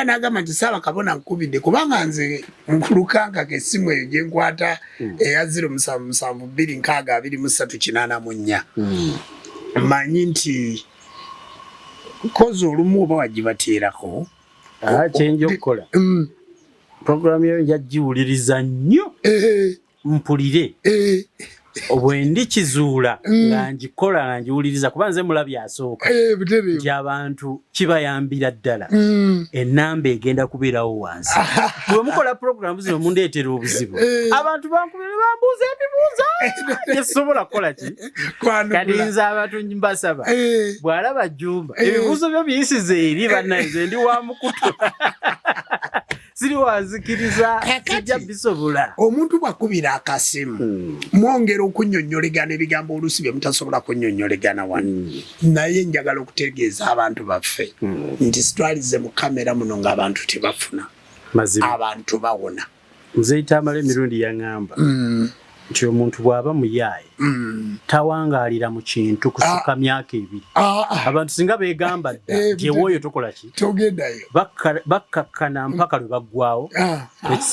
n'agamba nti, "Saaba kabona, nkukubidde kubanga nze nkulukankaka." Essimu eyo gye nkwata eya 0772 623 84, manyi nti kozi olumu oba wagibateerako. Kyenja okukola, Programu yo njagiwuliriza nnyo, mpulire bwe ndikizuula nga ngikola nga ngiwuliriza, kuba nze mulabi asooka nti abantu kibayambira ddala. Ennamba egenda kubeerawo wansi. Bwe mukola puroguramu zino mundeetera obuzibu. Abantu bankubira bambuuza ebibuuzo tesobola kukola ki. Kati nze abantu mbasaba, bw'alaba Jjumba, ebibuuzo byo biyisize eri bannaye, nze ndi wa mukutu, siri wanzikiriza, sijja bisobola. Omuntu bwakubira akasimu, mwongera okunnyonnyolegana ebigambo oluusi bye mutasobola kunnyonnyolegana wano. Naye njagala okutegeeza abantu baffe nti sitwalize mu kamera muno ng'abantu tebafuna. Mazima. Abantu bawona. Nze Tamala emirundi yaŋŋamba nti omuntu bw'aba muyaaye tawangaalira mu kintu kusukka myaka 2. Abantu singa beegamba dda nti ewooyo tokola ki, togendayo, bakkakkana mpaka lwe baggwawo,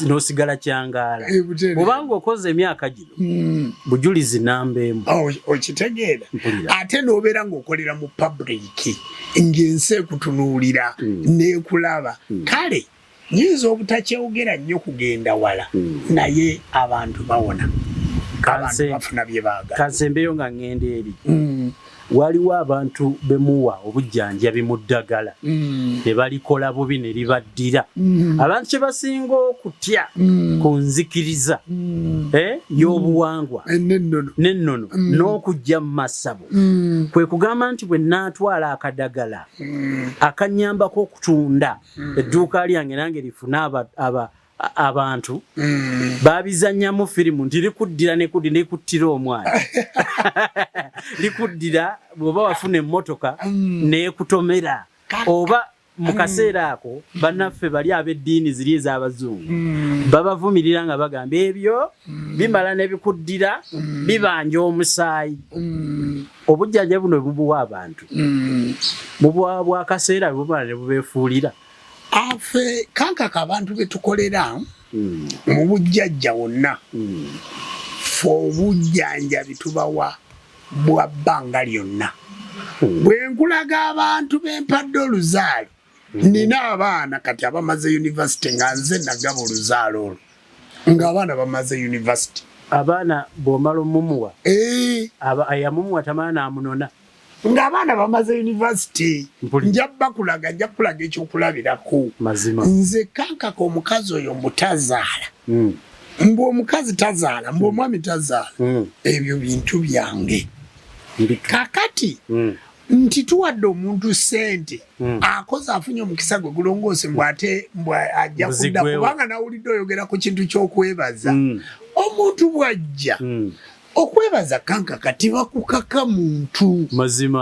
n'osigala kyangaala. Bw'obanga okoze emyaka gino, bujulizi namba 1. Okitegeera? Mpulira. Ate n'obeera ng'okolera mu public, ng'ensi ekutunuulira n'ekulaba. Kale nyinza obutakyogera nnyo kugenda wala, naye abantu bawona, abantu bafuna bye baagala. Kansembeyo nga ŋŋenda eri. Waliwo abantu bemuwa obujjanjabi mu ddagala ne balikola bubi ne libaddira. Abantu kye basinga okutya ku nzikiriza y'obuwangwa n'ennono n'okujja mu masabo kwe kugamba nti bwe naatwala akadagala akannyambako okutunda edduuka lyange nange lifune abantu, babizannyamu firimu nti likuddira nekuttira omwana, likuddira bw'oba wafuna emmotoka n'ekutomera, oba mu kaseera ako bannaffe bali ab'eddiini ziri ez'abazungu babavumirira nga bagamba ebyo bimala ne bikuddira, bibanja omusaayi. Obujjanja buno bubuwa abantu mubuwa bwakaseera, bumala ne bubeefuulira. Afe kankaka abantu betukolera mu bujjajja wonna, fe obujjanjabi tubawa bwa bbanga lyonna. Bwe nkulaga abantu bempadde oluzaalo, nina abaana kati abamaze university nga nze nagaba oluzaalo olwo ng'abaana bamaze university. Abaana bw'omala omumuwa, ayamumuwa tamala n'amunona. Ng'abaana bamaze university. Mpulira. Nja bakulaga, nja kulaga ekyokulabirako. Mazima. Nze kankaka omukazi oyo mbu tazaala, mbu omukazi tazaala, mbu omwami tazaala, ebyo bintu byange. Kakati nti tuwadde omuntu ssente, akoze afunye omukisa gwe gulongoose, mbw ate mbw ajja kudda. Muzigwewo. Kubanga nawulidde oyogera ku kintu ky'okwebaza. Omuntu bw'ajja okwebaza, kankaka tebakukaka muntu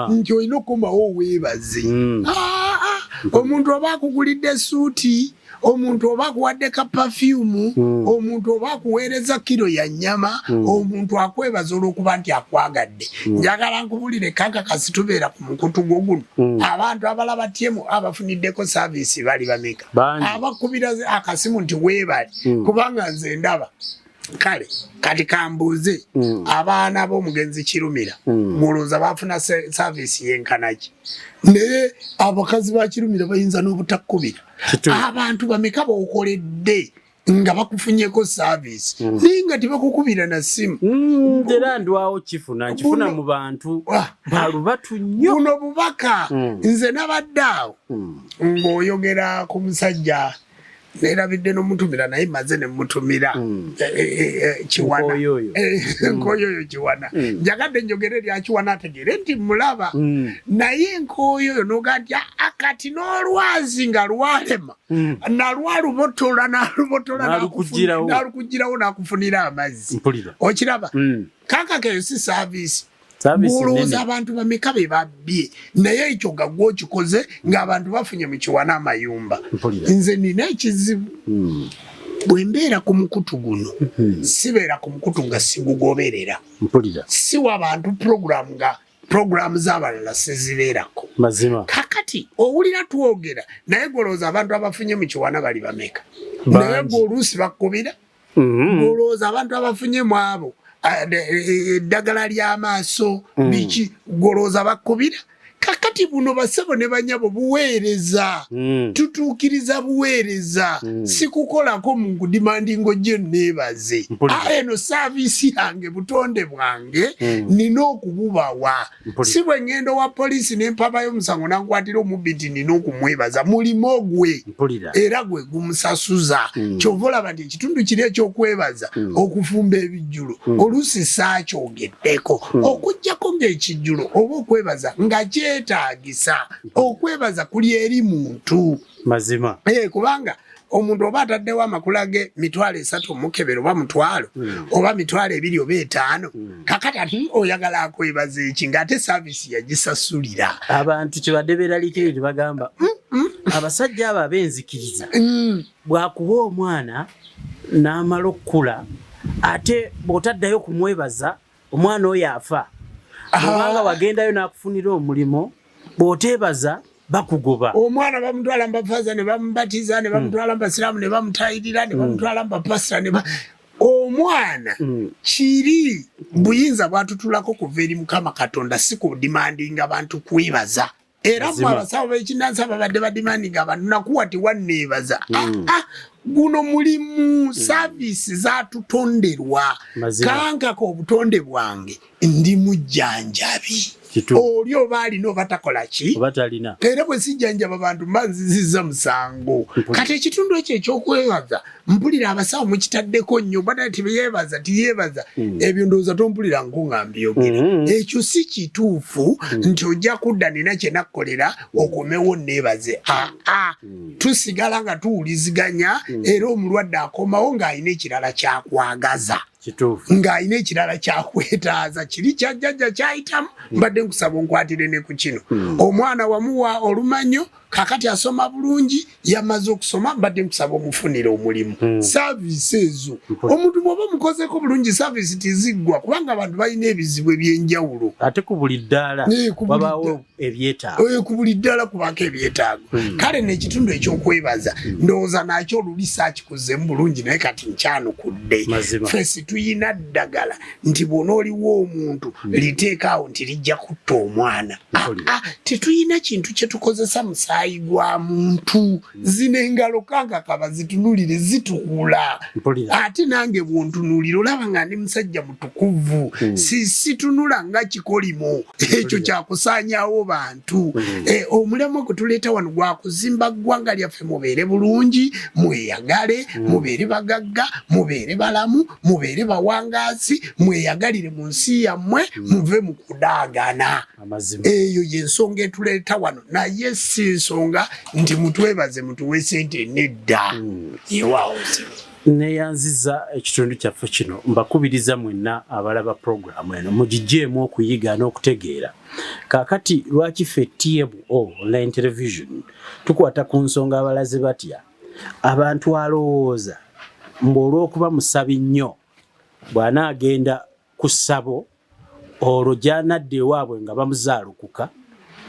nti olina okukomawo oweebaze. Ah, ah, omuntu oba akugulidde esuuti, omuntu oba akuwadde ka perfume, omuntu oba akuweereza kiro ya nnyama, omuntu akwebaza olw'okuba nti akwagadde. Njagala nkubulire kankaka, situbeera ku mukutu gwo guno, abantu abalaba tyemu abafuniddeko service bali bameka? Bangi. Abakubira akasimu nti weebale, kubanga nze ndaba. Kale kati kambuuze, abaana b'omugenzi Kirumira, mulowooza bafuna service yenkanaki? Naye abakazi ba Kirumira bayinza n'obutakubira. Abantu bameka b'okoledde nga bakufunyeko service naye nga tebakukubira na simu? Era ndwawo kifuna, nkifuna mu bantu balubatu nnyo. Buno bubaka. Nze nabadde awo ng'oyogera ku musajja, nerabidde n'omutumira, naye maze ne mutumira. Kiwana. Nkoyoyo. Nkoyoyo Kiwana. Njagadde njogere erya Kiwana ategeere nti mulaba. Naye Nkoyoyo noga nti, "Ah, kati n'olwazi nga lwalema nalwalubotola nalubotola, N'alukuggyirawo. n'alukuggyirawo n'akufunira amazzi." Mpulira. Okiraba? Kankaka eyo si service? Service Mulowooza nnene. abantu bameka be babbye? Naye ekyo nga gwe okikoze ng'abantu bafunye mu Kiwana amayumba. Mpulira. Nze nina ekizibu, bwe mbeera ku mukutu guno, sibeera ku mukutu nga sigugoberera. Siwa bantu puroguramu nga puroguramu z'abalala sizibeerako. Kakati owulira twogera, naye golowooza abantu abafunye mu Kiwana bali bameka? Naye Bangi. gwe oluusi bakubira. Golowooza abantu abafunye mu abo eddagala ly'amaaso, biki, golowooza bakubira? Kakati Kakati buno basebo ne banyabo buweereza. Tutuukiriza buweereza. Sikukolako mu nkudimandingo gye neebaze. Eno saaviisi yange, butonde bwange, nina okububawa. Si bwe ŋŋenda wa poliisi ne mpabayo omusango nankwatira omubbi nti nina okumwebaza, mulimo gwe era gwe gumusasuza. Kyova olaba nti ekitundu kiri ekyokwebaza, okufumba ebijjulo, oluusi saakyogeddeko, okuggyako ng'ekijjulo oba okwebaza nga kyetaagisa. Okwebaza kuli eri muntu. Mazima. Kubanga omuntu oba ataddewo amakula ge 30,000 omukebero, oba 500, oba 20,000 oba 5,000, kakati ate oyagala akwebaza eki ng'ate saavisi yagisasulira? Abantu kyebadde beeraliikirire tebagamba abasajja abo ab'enzikiriza, bw'akuwa omwana n'amala okukula, ate bw'otaddayo kumwebaza, omwana oyo afa. Obanga wagendayo n'akufunira omulimu, bw'oteebaza bakugoba. Omwana bamutwala mubafaaza ne bamubatiza, ne bamutwala mubasiraamu ne bamutayirira, ne bamutwala mubapasita ne omwana kiri buyinza bwatutulako kuva eri Mukama Katonda, si kudimandinga bantu kwebaza. Era mwe abasawo b'ekinansi ababadde badimandinga abantu, nakuwa tiwanneebaza. Ah, ah, guno mulimu, saaviisi zatutonderwa. Kankaka obutonde bwange, ndi mujjanjabi. Oli oba alina oba takola ki, era bwe sijjanjaba bantu mba nzizizza musango. Kati ekitundu ekyo ekyokwebaza, mpulira abasawo mukitaddeko nnyo, bada tiyeebaza tiyeebaza. Ebyo ndowooza tompulira nko nga mbyogera. Ekyo si kituufu nti ojja kudda nina kye nakkolera okomewo neebaze. Aa, tusigala nga tuwuliziganya, era omulwadde akomawo ng'alina ekirala kyakwagaza, ng'alina ekirala kyakwetaaza, kiri kyajjajja kyayitamu, mbadde nkusaba onkwatire ne ku kino. Omwana wamuwa olumanyo, kakati asoma bulungi, yamaze okusoma, mbadde nkusaba omufunire omulimu. Saaviisi ezo, omuntu bw'oba omukozeeko bulungi, saaviisi tiziggwa, kubanga abantu balina ebizibu ebyenjawulo. Ate ku buli ddaala wabaawo ebyetaago. Ku buli ddaala kubaako ebyetaago. Kale n'ekitundu ekyokwebaza, ndowooza nakyo oluli saakikuzeemu bulungi, naye kati nkyanukudde. Fesi tuyina ddagala nti bw'onooliwo omuntu liteeka awo nti lijja kutta omwana. Ah, tetuyina kintu kye tukozesa musaayi gwa muntu. Zino engalo kanga kaba zitunulire, zitukula. Ate nange bwontunuulira olaba nga ndi musajja mutukuvu. Si situnula nga kikolimo ekyo kyakusaanyaawo bantu. Omulamwa gwe tuleeta wano gwakuzimba ggwanga lyaffe, mubeere bulungi, mweyagale, mubeere bagagga, mubeere balamu, mubeere bawangaazi, mweyagalire mu nsi yammwe, muve mu kudaagana. Eyo yensonga etuleeta wano, naye si nsonga nti mutwebaze, mutuwe sente, nedda. Yewaawo. Neyanziza ekitundu kyaffe kino. Mbakubiriza mwenna abalaba puroguramu eno mugigyemu okuyiga n'okutegeera. Kaakati lwaki ffe TMO Online Television tukwata ku nsonga abalaze batya? Abantu alowooza mbu olw'okuba musabi nnyo, bw'anaagenda ku ssabo olwo gy'anadda ewaabwe nga bamuzaalukuka,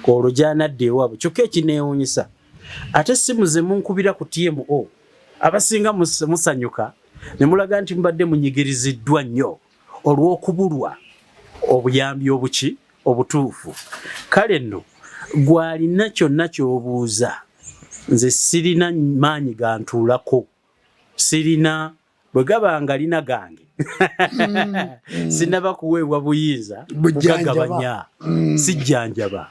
olwo gy'anadda ewaabwe. Kyokka ekineewuunyisa, ate simu ze munkubira ku TMO, abasinga musanyuka ne mulaga nti mubadde munyigiriziddwa nnyo olw'okubulwa obuyambi obuki obutuufu. Kale nno gw'alina kyonna ky'obuuza, nze sirina maanyi gantuulako, sirina bwe gaba nga lina gange, sinaba kuweebwa buyinza kugagabanya. Sijjanjaba,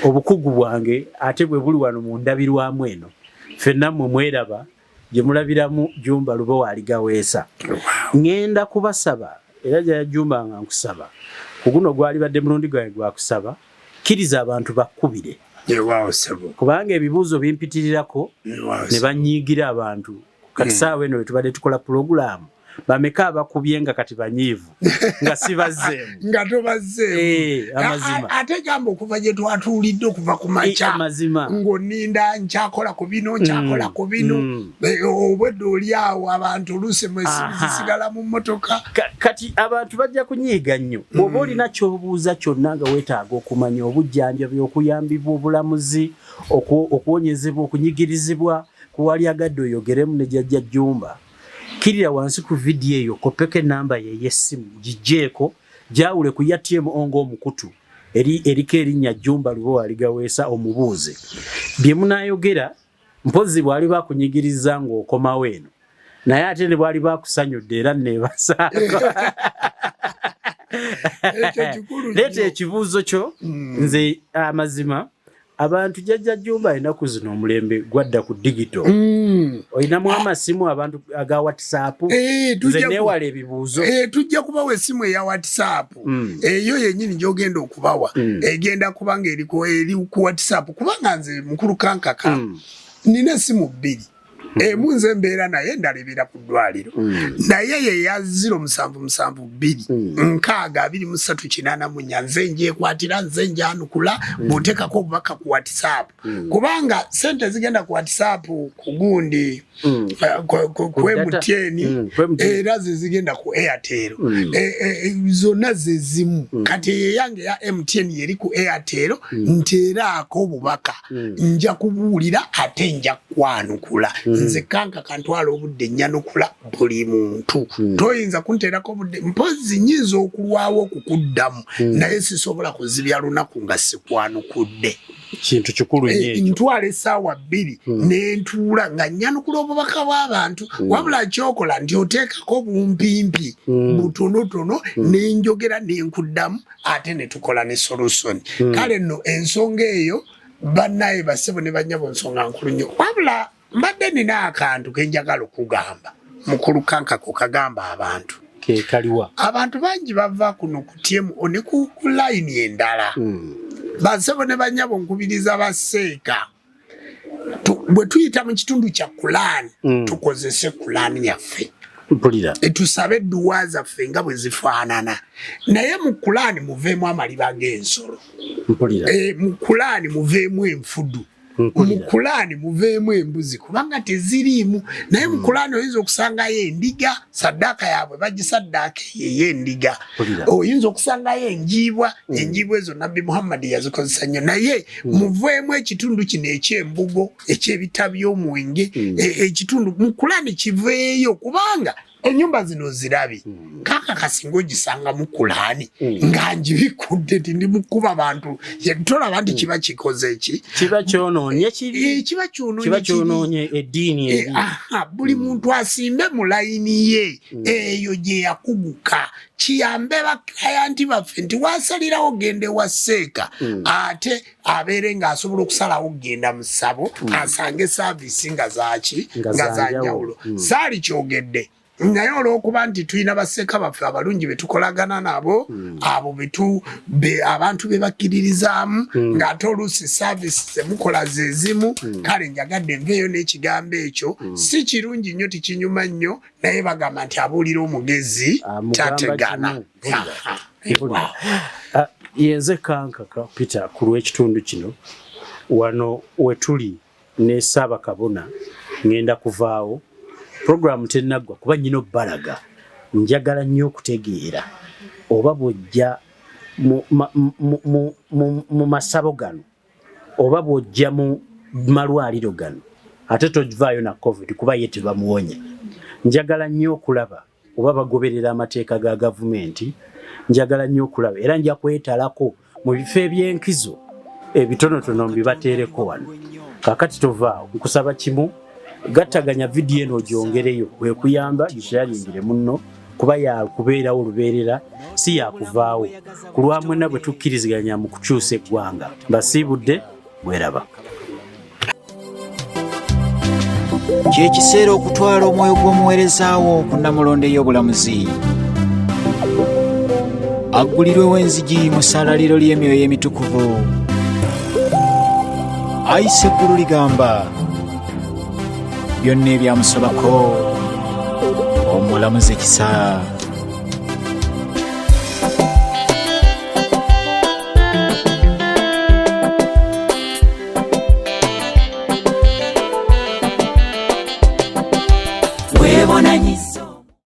obukugu bwange ate bwe buli wano mu ndabirwamu eno ffenna mmwe mweraba gye mulabiramu Jumba Lubowa Aligaweesa. Ŋŋenda kubasaba, era Jjajja Jumba nga nkusaba, ku guno gwalibadde mulundi gwange gwa kusaba, kkiriza abantu bakkubire, kubanga ebibuuzo bimpitirirako ne banyiigira abantu. Kati saawa eno wetubadde tukola pulogulaamu, bameka abakubye nga kati banyiivu nga sibazzeemu? Nga tobazzeemu. Amazima. Ate gamba okuva gye twatuulidde okuva ku makya, Amazima. ng'oninda nkyakola ku bino, nkyakola ku bino. Obwedde oli awo, abantu oluusi zisigala mu mmotoka. Kati abantu bajja kunyiiga nnyo. Bw'oba olina ky'obuuza kyonna nga weetaaga okumanya obujjanjabi, okuyambibwa, obulamuzi, okuwonyezebwa, okunyigirizibwa kuwali agadde oyogeremu ne Jjajja Jjumba, kkirira wansi ku vidiyo eyo, kopeko enamba ye ey'essimu, giggyeko, gyawule ku ya TMO ng'omukutu. Eriko erinnya Jumba Lubowa Aligaweesa, omubuuze bye munaayogera. Mpozi bwali bakunyigiriza ng'okomawo eno, naye ate ne bwali bakusanyudde era neebasaako. Ekyo kikulu Leeta nnyo. ekibuuzo kyo. Nze amazima, abantu, Jjajja Jumba, ennaku zino omulembe gwadda ku digital. Olinamu amasimu abantu aga WhatsApp? Eh, Nze neewala ebibuuzo. Tujja kubawa esimu eya WhatsApp. Eyo yennyini gyogenda okubawa egenda kuba nga eriko eri ku WhatsApp, kubanga nze mukulu Kankaka nina esimu bbiri. Emu nze mbeera naye, endala ebeera ku ddwaliro. Naye ye ya 0772 60 23 84. Nze njekwatira, nze njanukula bw'oteekako obubaka ku WhatsApp, kubanga sente zigenda ku WhatsApp ku gundi ku data. MTN Ku MTN. Era ze zigenda ku Airtel. Zonna ze zimu. Kati eyo eyange ya MTN yeri ku Airtel, nteeraako obubaka, nja kubuulira ate nja kwanukula. Nze Kanka kantwala obudde nnyanukula buli muntu. Toyinza kunteerako obudde, mpozi nyinza okulwawo okukuddamu, naye sisobola kuzibya lunaku nga sikwanukudde. Kintu kikulu nnyo ekyo. Ntwala essaawa 2 nentuula nga nnyanukula obubaka bw'abantu. Wabula kyokola nti oteekako bumpimpi butonotono, nenjogera nenkuddamu, ate ne tukola ne solution. Kale nno ensonga eyo, bannaye, bassebo ne bannyabo, nsonga nkulu nnyo. Wabula mbadde nina akantu kenjagala okugamba mukulu Kankako, kagamba abantu. Ke kaliwa? Abantu bangi bava kuno ku TMO ne ku layini endala. Basebo ne banyabo, nkubiriza baseeka, bwe tuyita mu kitundu kya Kulaani, tukozese Kulaani yaffe. Mpulira. Tusabe edduwa zaffe nga bwe zifaanana, naye mu Kulaani muveemu amaliba g'ensolo. Mpulira. Mu Kulaani muveemu enfudu. Mu Kulaani muveemu embuzi, kubanga teziriimu. Naye mu Kulaani oyinza okusangayo endiga, saddaaka yaabwe bagisaddaaka eyo ey'endiga. Mpulira. Oyinza okusangayo enjiibwa. Enjiibwa ezo Nabbi Muhammadi yazikozesa nnyo, naye muveemu ekitundu kino ekyembugo, ekyebita by'omwenge. Ekitundu mu Kulaani kiveeyo, kubanga ennyumba zino zirabye. Kaka kasinga ogisanga mu Kulaani nga njibikudde nti ndi mukuba bantu, tolaba nti kiba kikoze eki? Kiba kyonoonye kiri. Kiba kyonoonye Kiba kiri. kyonoonye eddiini eri. Aha, buli muntu asimbe mu layini ye eyo gye yakuguka, kiyambe bakliyanti baffe nti wasalirawo genda ewa seeka, ate abeere ng'asobola okusalawo okugenda mu ssabo asange service nga zaki? Nga Nga za zanjawulo. njawulo. Saali kyogedde, naye olw'okuba nti tulina baseeka baffe abalungi betukolagana nabo, abo abantu be bakkiririzaamu, ng'ate oluusi service zemukola ze zimu. Kale njagadde nveeyo n'ekigambo ekyo. Si kirungi nnyo, tikinyuma nnyo, naye bagamba nti abuulira omugezi Amugamba tategana. kimu. Mpulira. Ah, yenze Kankaka Peter ku lw'ekitundu kino wano wetuli ne Ssaabakabona. Ŋŋenda kuvaawo puroguramu tennaggwa, kuba nnyina obbalaga. Njagala nnyo okutegeera oba bw'ojja mu masabo gano oba bw'ojja mu malwaliro gano, ate tovaayo na COVID, kuba ye tebamuwonya. Njagala nnyo okulaba oba bagoberera amateeka ga gavumenti. Njagala nnyo okulaba, era nja kwetalako mu bifo ebyenkizo ebitonotono mbibateereko wano. Kakati tovaawo, nkusaba kimu: gattaganya vidiyo eno ogyongereyo, bwekuyamba gisharingire munno, kuba yakubeerawo lubeerera, si yakuvaawo. Ku lwa mwenna bwe tukkiriziganya mu kukyusa eggwanga. Mbasiibudde, bweraba. Kyekiseera okutwala omwoyo gw'omuweerezaawo ku nnamulondo ey'obulamuzi, aggulirwewo enzigi mu ssaalaliro ly'emyoyo emitukuvu. Ayise eggulu ligamba byonna ebyamusobako, omulamuzi ekisa.